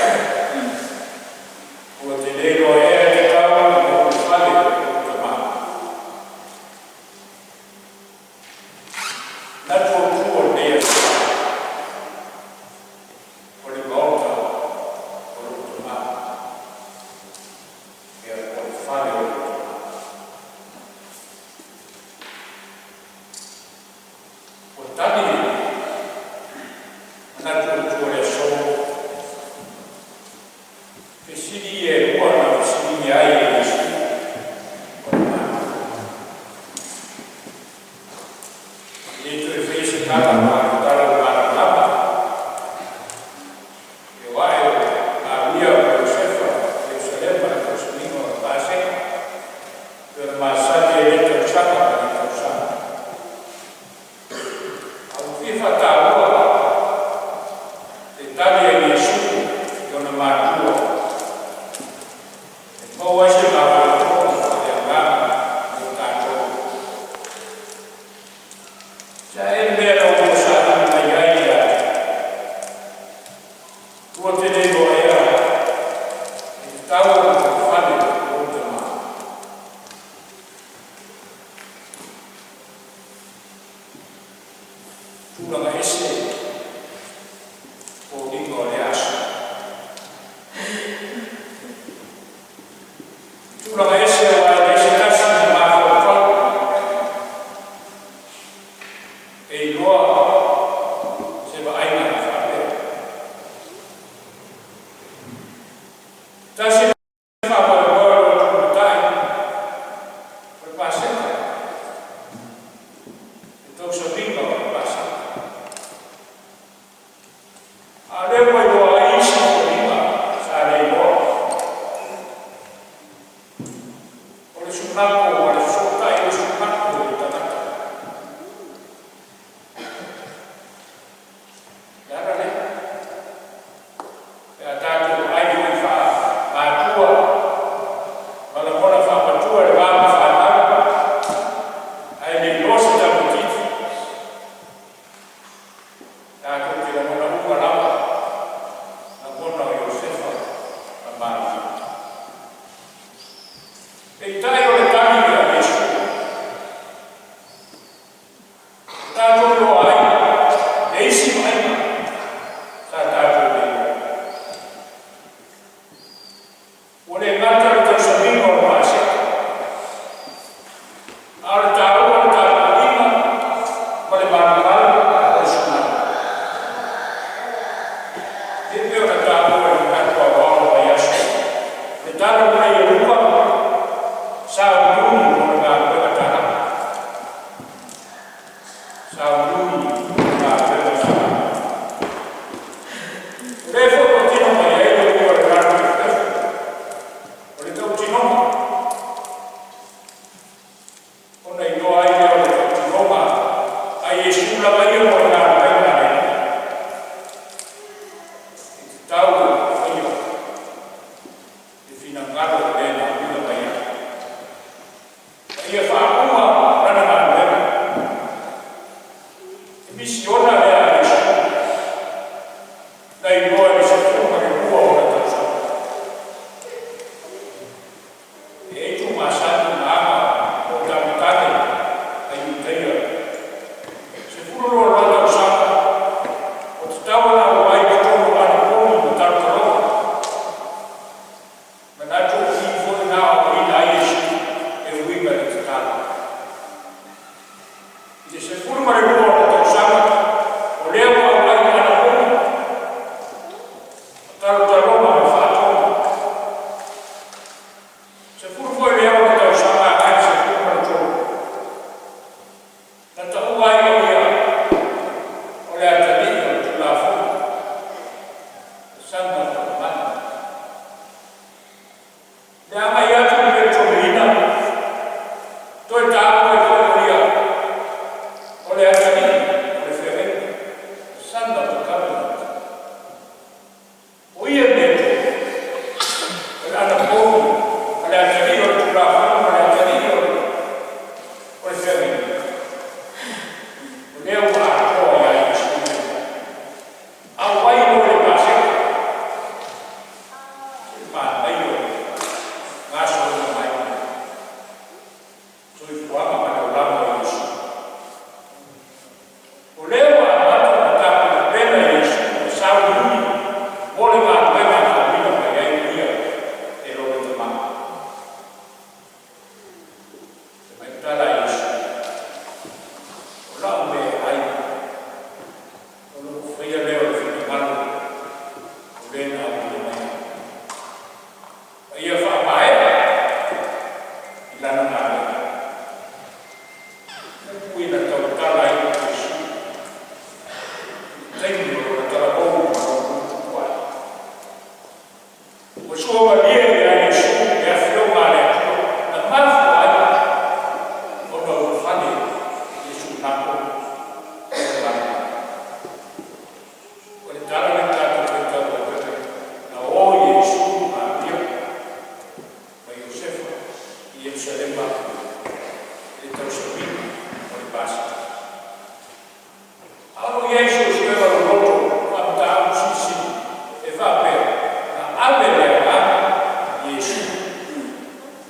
Ua te le iloa ea e tatau ona ou ulufale i lou Tama? Manatu autu o lenei aso, o le Maota o lou Tama, ia po o le fale o lou Tama. Ua tali le manatu autu o le aso, fesili ia e lua na fesiligia ai e Iesu ona matua. E le toe faia se tala ma le tala ua malamalama. E o ae o Maria ma Iosefa i Ierusalema i le tausamiga o le Paseka, e pei ona masani ai i lea tausaga ma lea tausaga. A ua fia faataua le tali a Iesu i ona matua e maua ai se mafaufauga faaleagaga mo tatou. Se a ea le mea na ua saili mai ai ia te Ua te le iloa ea e tatau ona ulufale lou tama? Tulaga ese foliga o lea aso. Tulaga ese aua e leai se tasi na mafaufau e iloa se vaaiga na faapea. Tasi le faamoemoe o lo matai o le Paseka, le tausamiga o le Paseka. A o le taua o le tapuaiga ma le malumalu o le sunaga. E pei ona taua i le manatu aoao o le vaiaso, le tala mai e Luka, sauniuni mo le galuega talapa. Sauniuni mo le galuega talapa. O lea foi ua tino mai ai le uiga o le galuega, o le tautinoga, ona iloa ai lea o le tautinoga a Iesu lava ia mo le galuega a le Alii. E tatau ona faia le finagalo o le na auina mai ai. Ma ia faauma lana galuega. E misiona lea a Iesu, na iloa i le 12 o ona tausaga. E i ai tumasani ma aga o tamatane a Iutaia. 12 tausaga, o tatau ona auai i totonu o anapogi ma talotaloga. Manatu o i foi na aoaoina ai Iesu e uiga i le tatalo. I le 12 o tausaga, o lea ua auai i anapogi, talotaloga ma faatoga. 16 tausaga agai le 13. Na taua ai o ia o le atalii o le Tulafono, the son of the commandment. Le agai atu i le tomeina, toe taua ai foi o ia o le atalii o le feagaiga, the son of the covenant. O ia mea e tolu, o le anapogi, o le atalii o le Tulafono ma le atalii o le feagaiga. O lea ua atoa ia Iesu nei. Auai loa le Paseka. Se manaia o le gasologa mai. Soifuaga ma le olaga o Iesu. O lea ua amata ona tapenapena Iesu ma sauniuni mo le galuega na auina mai ai ia e lona Tama. Fai mai le tala a Iesu, o lau mea e ai, o lou faia lea o le finagalo o le na auina mai ai. Ma ia faamaea i lana galuega. Upu ina tautala ai o Iesu. I le taimi o lona talavou ma lona tupu ai. Ua suamalie ia Iesu le afioga a le Atua na mafua ai ona ulufale i le sunato o le malumalu. O le tala le tatou faitau ai na o Iesu Maria ma Iosefa i Ierusalema i le tausamiga o le Paseka. A o lo i ai suesuega loloto faamataupu silisili e faapea na ave le agaga Iesu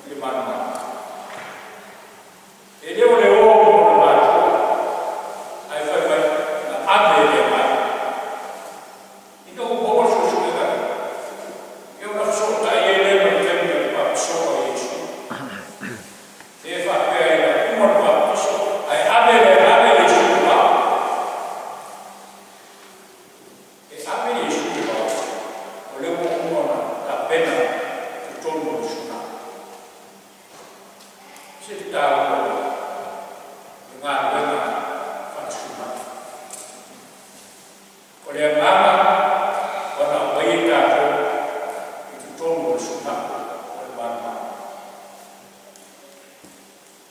i le malumalu. E le o le o ma ona matua, ae fai mai na ave le agaga. Ina ua maua le suesuega lea, e ona fesootai ai lea ma le taimi o le papatiso o Iesu. E faapea ina uma le papatiso, ae ave le agaga Iesu i le vao. E ave Iesu i le vao, o lea ua uma ona tapena totonu o le sunato. Se te taua o le galuega faale-sunato. O le agaga ua na aumai e tatou i totonu o le sunato o le malumalu.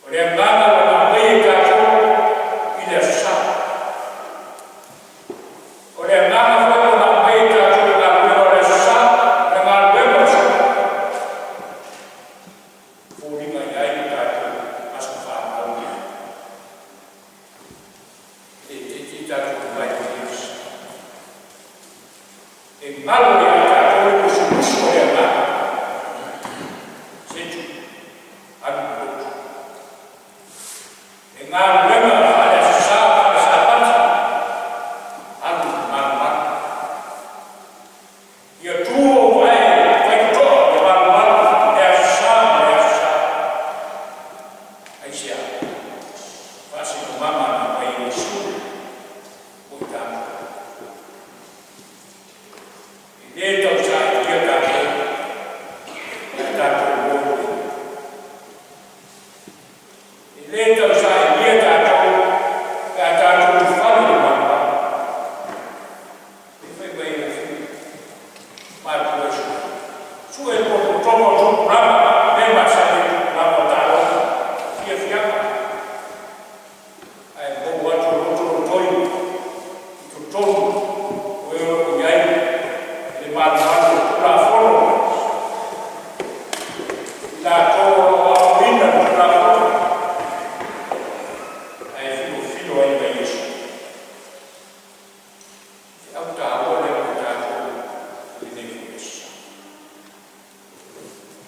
O le agaga ua na aumai e tatou i le aso Sa. O le agaga foi ua na aumai e tatou i le galuega o le aso Sa, le galuega o le sunato. Foliga i ai le tatou aso fanau. E te te tatou mai Deus. E galo ia tatou le musumusu o le agaga. Setu, alu i lotu. E galuega faale aso Sa, faale Sapati, alu i le malumalu. Ia tu ou vae faitotoa le malumalu le aso Sa ma le aso Sa. Aisea? E lē tausailia tatou pe a tatou ulufale i le malumalu. Se i fai mai ai le afio matua e sue. Sue le potopotoga o tupulaga, mea masani ai tupulaga o taaloga, fiafiaga. Ae maua atu e loto lotoi i totonu o e o lo o i ai i le malumalu o le Tulafono, i latou o lo o aoaoina le Tulafono, ae filofilo ai ma Iesu. O le feau taua lea mo tatou i lenei foi aso.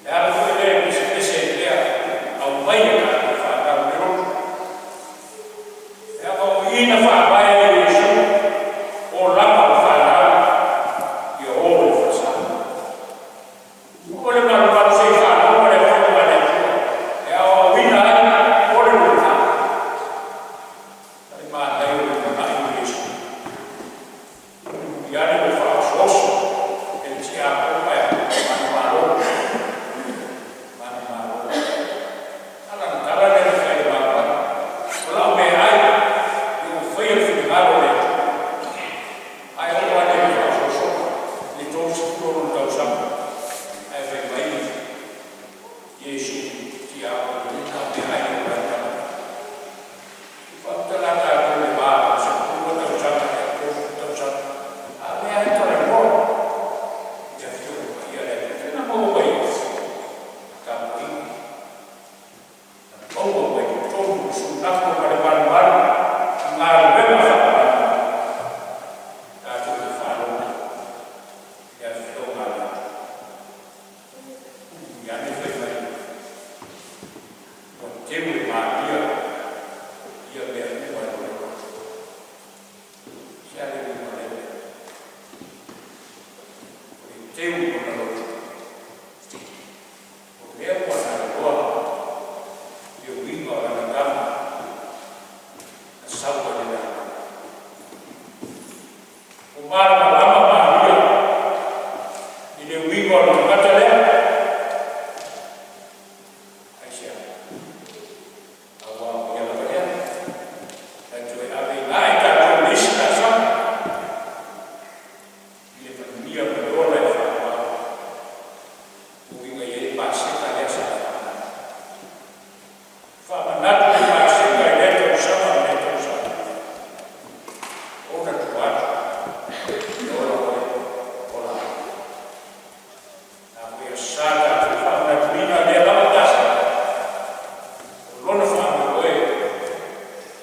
E ala foi lea e pesepese ai pea, aumai a tatou fanau i le lotu. Leaga o i na faavae ai e Iesu olaga o fanau ia o i le falesa. O le malumalu se i faalogo le Afioga a le Atua e aoaoina ai o le luitau. Le manaia o le lumanai o Iesu. Mulimuli ane ua faaosooso e le tiakono ae manumalo, manumalo. A o lana tala lea na fai i le malumalu, o lau meaai, ia ua faia le finagalo o le Atua. Ae oo ane i le faaosoosoga i le 30 o lona tausaga, ae fai mai Iesu i le tiakono, na o meaai e ola ai le tagata. Se i faamatala tatou i le va o le 12 tausaga ia le 30 tausaga, a o lea lava e talanoa i le Afioga Paia a le Atua. Fea na maua mai ai? Tapuaiga na maua mai totonu o le sunato ma le malumalu i galuega faamamalu tatou te faalogo i le Afioga a le Atua. Mulimuli ane fai mai ua teu e Maria ia mea uma i lona loto. Se a le uiga o lea mea? O le teu i lona loto, o lea ua na iloa le uiga o lana tama na sau ai le lalolagi. Ua malamalama Maria i le uiga o le tagata lea. Aisea? Auā o ia lava lea na toe ave ina i tatou le isi laasaga i le manuia ma le ola e faavavau. Ua uiga i ai le Paseka lea sa faamanatu. Faamanatu le Paseka i lea tausaga ma lea tausaga, ona tua atu e ola oe, ola au. Na foi aso sa tatou faamanatuina lea lava Paseka, o lona faamoemoe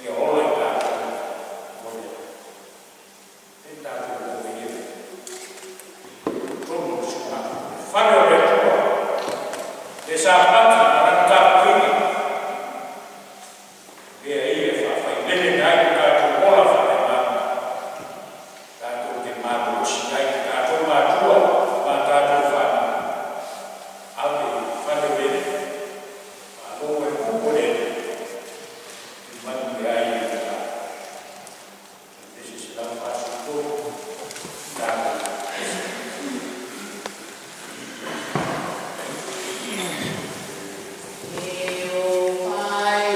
ia ola i tatou mo le e tatou o ai e totonu o le sugafa. Le fale o le Atua, le Sapati ma lana tapuaiga, lea ia e faafailele ai lo tatou ola faaleagaga, tatou te malolosi ai tatou matua ma tatou fanau. Ave i le fale o le Alii, faalogo i le upu a le Alii, e manuia ai le tagata. Efesi 143, tatou. E o mai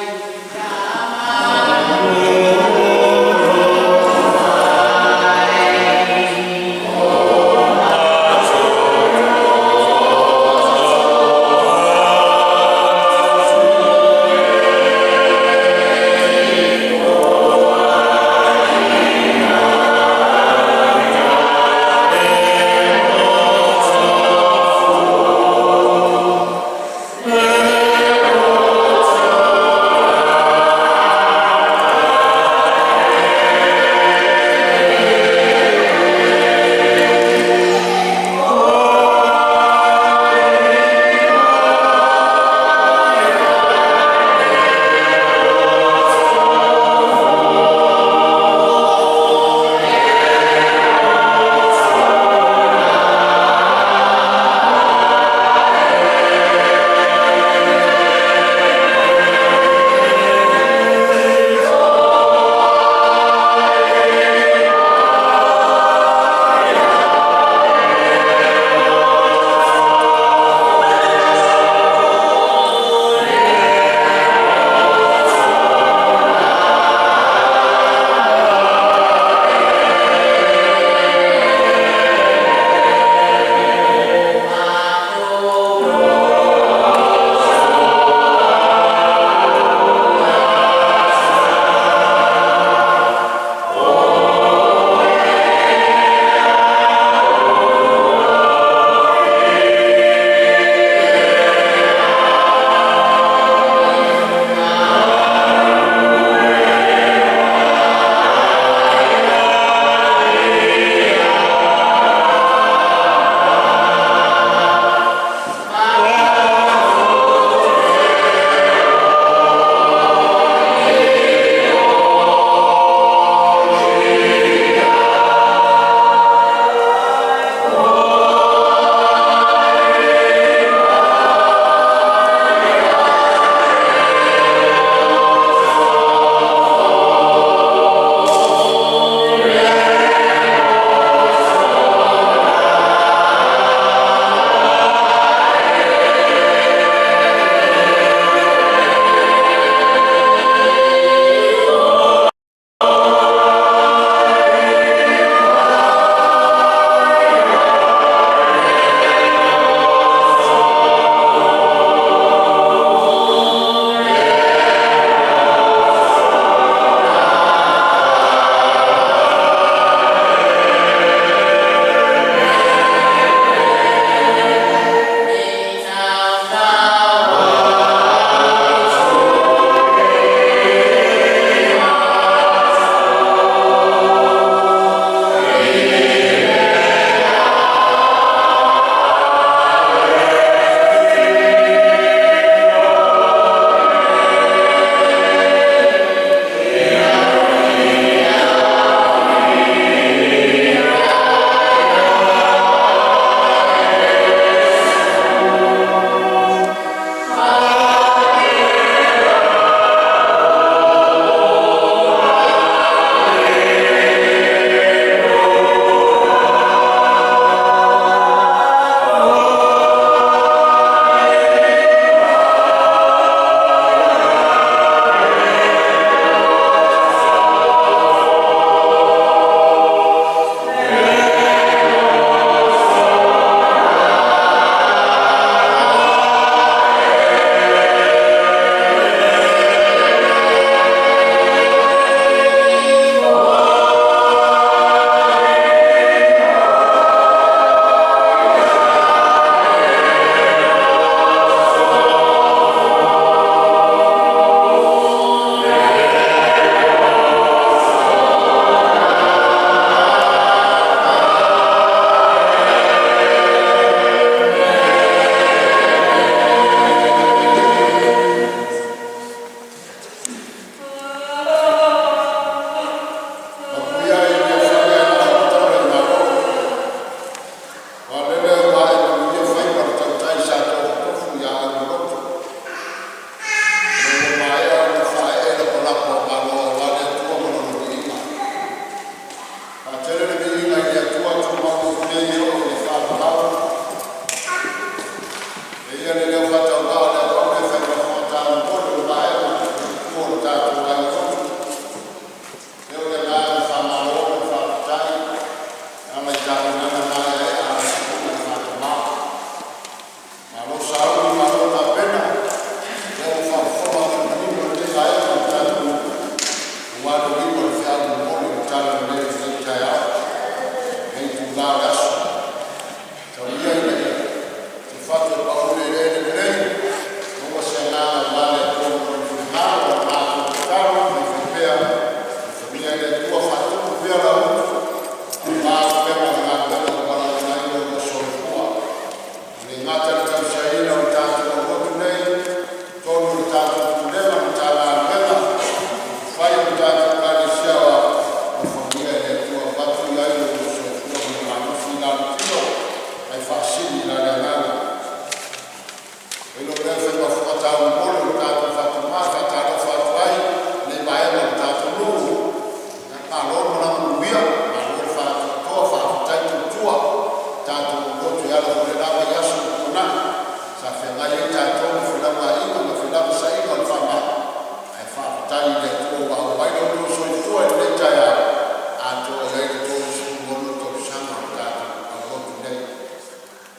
Faafetai i le Atua ua aumai lo outou soifua i lenei taeao e atoa i ai le 32 tausaga o tatou aulotu nei.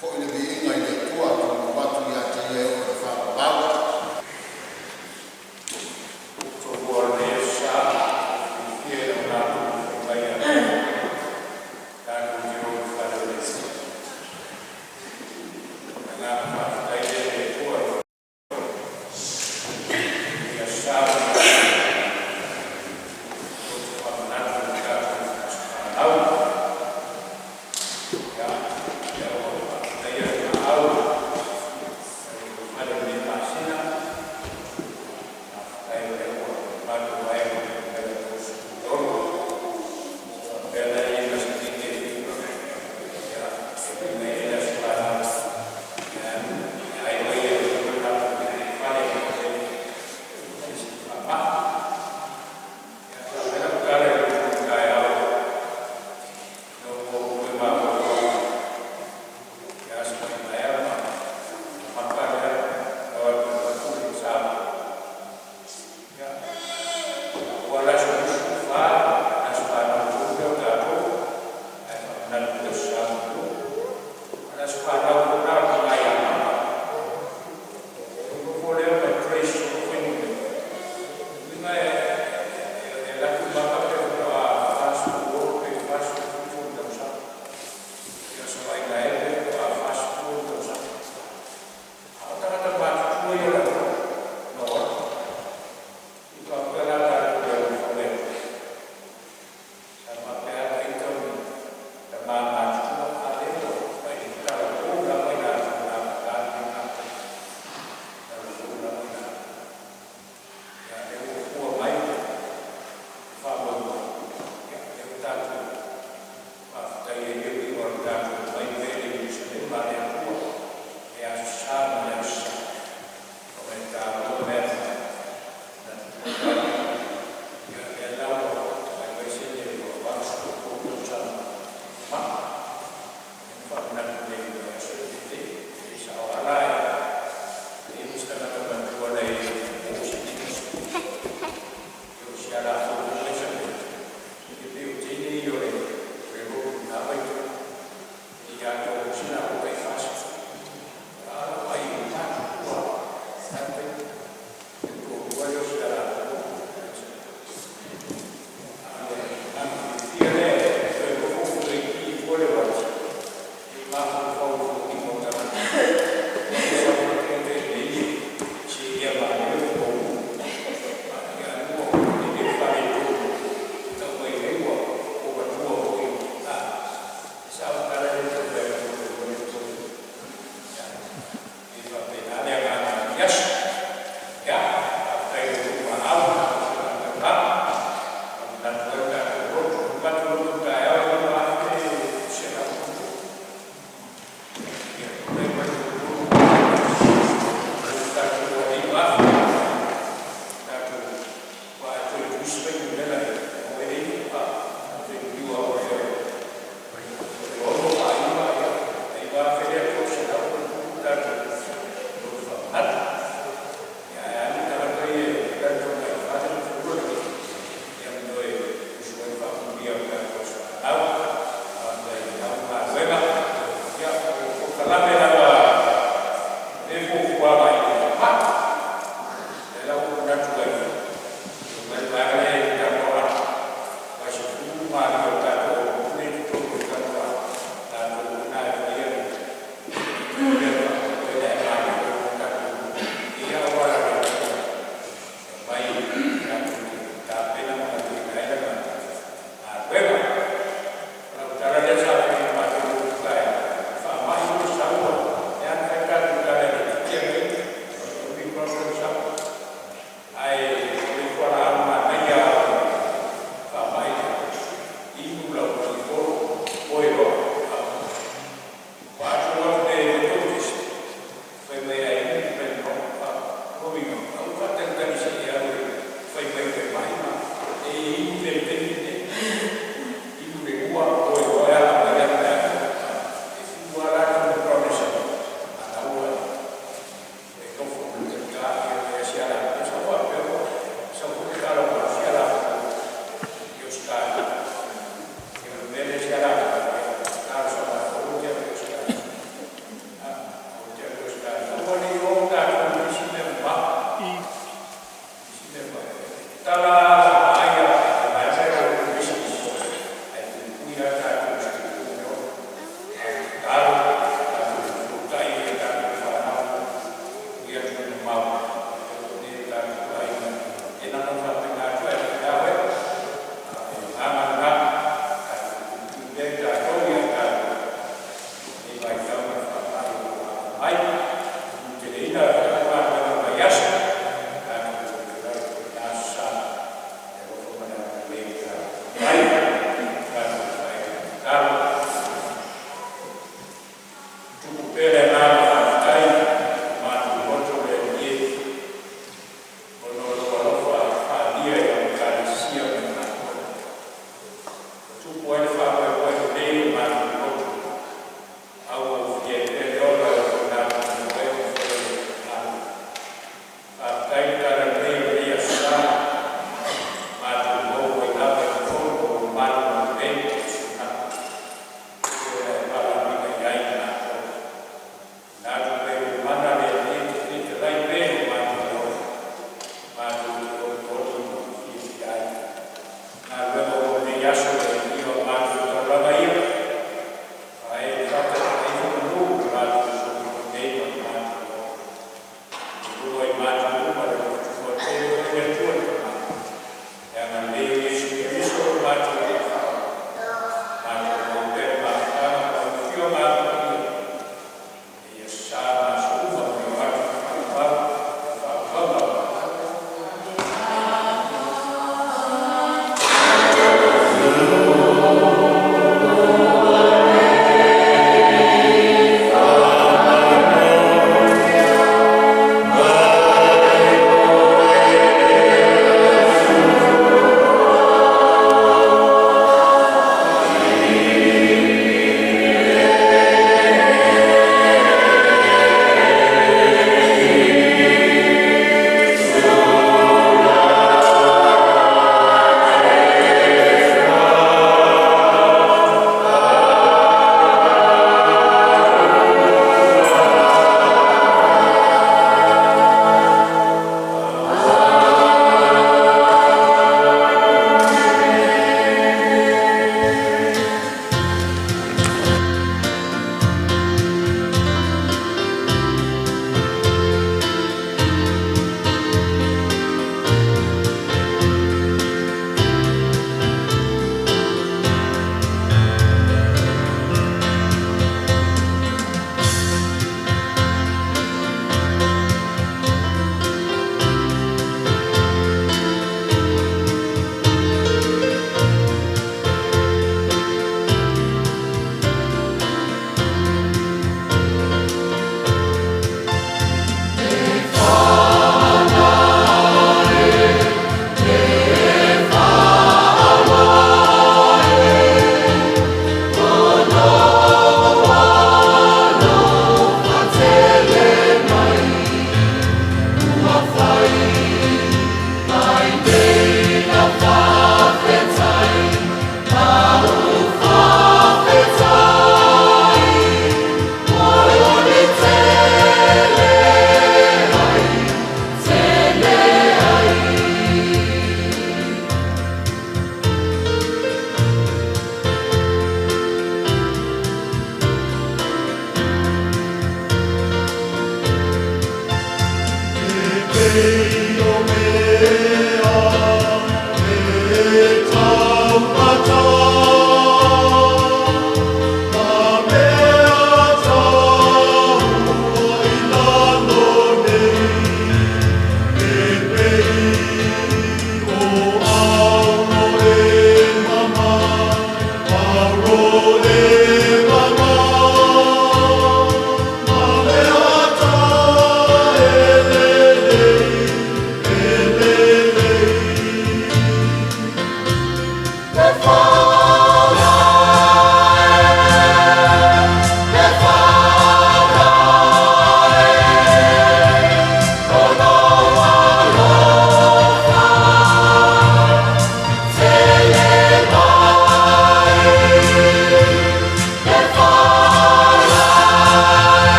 Foi le viiga i le Atua, atonu ua ia te Ia e oo i le faavavau. Ua lenei aso Sa, e fiafia i le matou fai mai tatou te o i le fale o le Atua. O le agaga faafetai lea i le Atua i lenei aso Sa ua matou faamanatu i le tatou aso fanau. Ia, lea ua faafetaia le maau mai le fale i lenei masina. Faafetai o lea ua matou vae i le numera 36. Faapea la e le ma se tiute e fai mai ai le aso fanau, ae ai mai e le Atua le tatou gataifale i se isi faamai. Ia, faapea lau tala i lenei taeao, ina ua ou toe mafaufau i le Aso Faraile ma maka lea na o atu e avatu le Samoa. Ia, ua la le aso 24, le aso fanau fou lea o tatou, ae faamanatu i le Aso Sa muamua. A o le aso fanau foi lena o le tama ia Maka. Ona ou nofo lea ma trace lona fuainumera, lona uiga e alu atu Maka pe faatoa 46 pe 47 ona tausaga. Ia o Savaigae pe faatoa 40 ona tausaga. A o tagata matutua ia o le atunuu na o atu. E faapea la tatou le alofa mai Atua. Sa faapea lava ita o ni tama matutua, a o lea ua talavou lava i latou na amata lenei galuega. Talavou lava i latou. Ia a o lea ua fua mai le faamoemoe, ia lea ua tatou faafetaia ai le uiga o le tatou omai pea i le Ierusalema a le Atua i le Aso Sa ma le Aso Sa, ona e taua mea na tutupu mai. Ia lea la ua fai mai sene ua 83 tausaga o Maka, lea na faamanatu nei i le vaiaso na tea nei. E sao lava la, e leai ma se tagata matua na i o se 50. Ia o si ala fou foi sa ia pei o teine ia o le lotu i na vaitau. E le i atoa foi se latou tai 40. A o lau vaai ua matutua lava i na taimi. Ia le toalua lea o si Alataua. A o le agaga fiafia lea e toe nofo ma toe ki i tua le uati, e mafaufau i foliga o tagata. E sau loa ita i inei seia valea le toalua. Ia a o lea ua faaletonu, tau mai ai ua matua foi. E sao le tala lea na tau fai atu o le toalua lea e toatolu. Ia, e faapena le agaga o lenei aso. Ia, faafetai i lo outou valaau na taulaga, faamanatu ai le tatou lotu. O le matou lotu taeao e 5100+. Ia, 83 tatou o ai 9,000 tatou aua e toe tusi mai numera e o e toe liliu lava o le 6 ma 9, ia, 9,000 lea 300+ tatou lotu faamanatu. Ia, ae alu tagata ia e alu mai fale ma fanua ia ma toe usu ai le faamanuia o le tatou aso fanau. Faafetai i lau galuega. Ia, o polokalame lava e fuafuaga i le faamai. Lea la ua ou manatu ai, e oo mai le vaega lea i le talanoa atu, aua e 12 o tatou auauna i totonu o le talanoaga, latou foi na e faia le faamoemoe lea, ae malolo uma tatou. E i ai auala a le Atua e aumai tatou te tapena ma galueaiina ai lana galuega. O lau tala lea sa fai i le matou lotu taeao, faamai ua sau, e a na fai le tatou tala e le tipi mai Omicron lea ua sau. Ae o le fualaau manaia lava o le faamai lea, inu lau tiapolo, moe loa. Ua atu atu le Metotisi, fai mai a inu le Tylenol. O lona uiga, aua le faatalitali se i e alu e fai mai ua e mai ma e inu pea i le taimi lenei. Inu le lua, moe loa e ala mai lava pe a. E fiu lava la ona promise atu, a la ua e nofo ma le talita ia e asiala atu. Sa ou faapea ua sau foi le Tatala.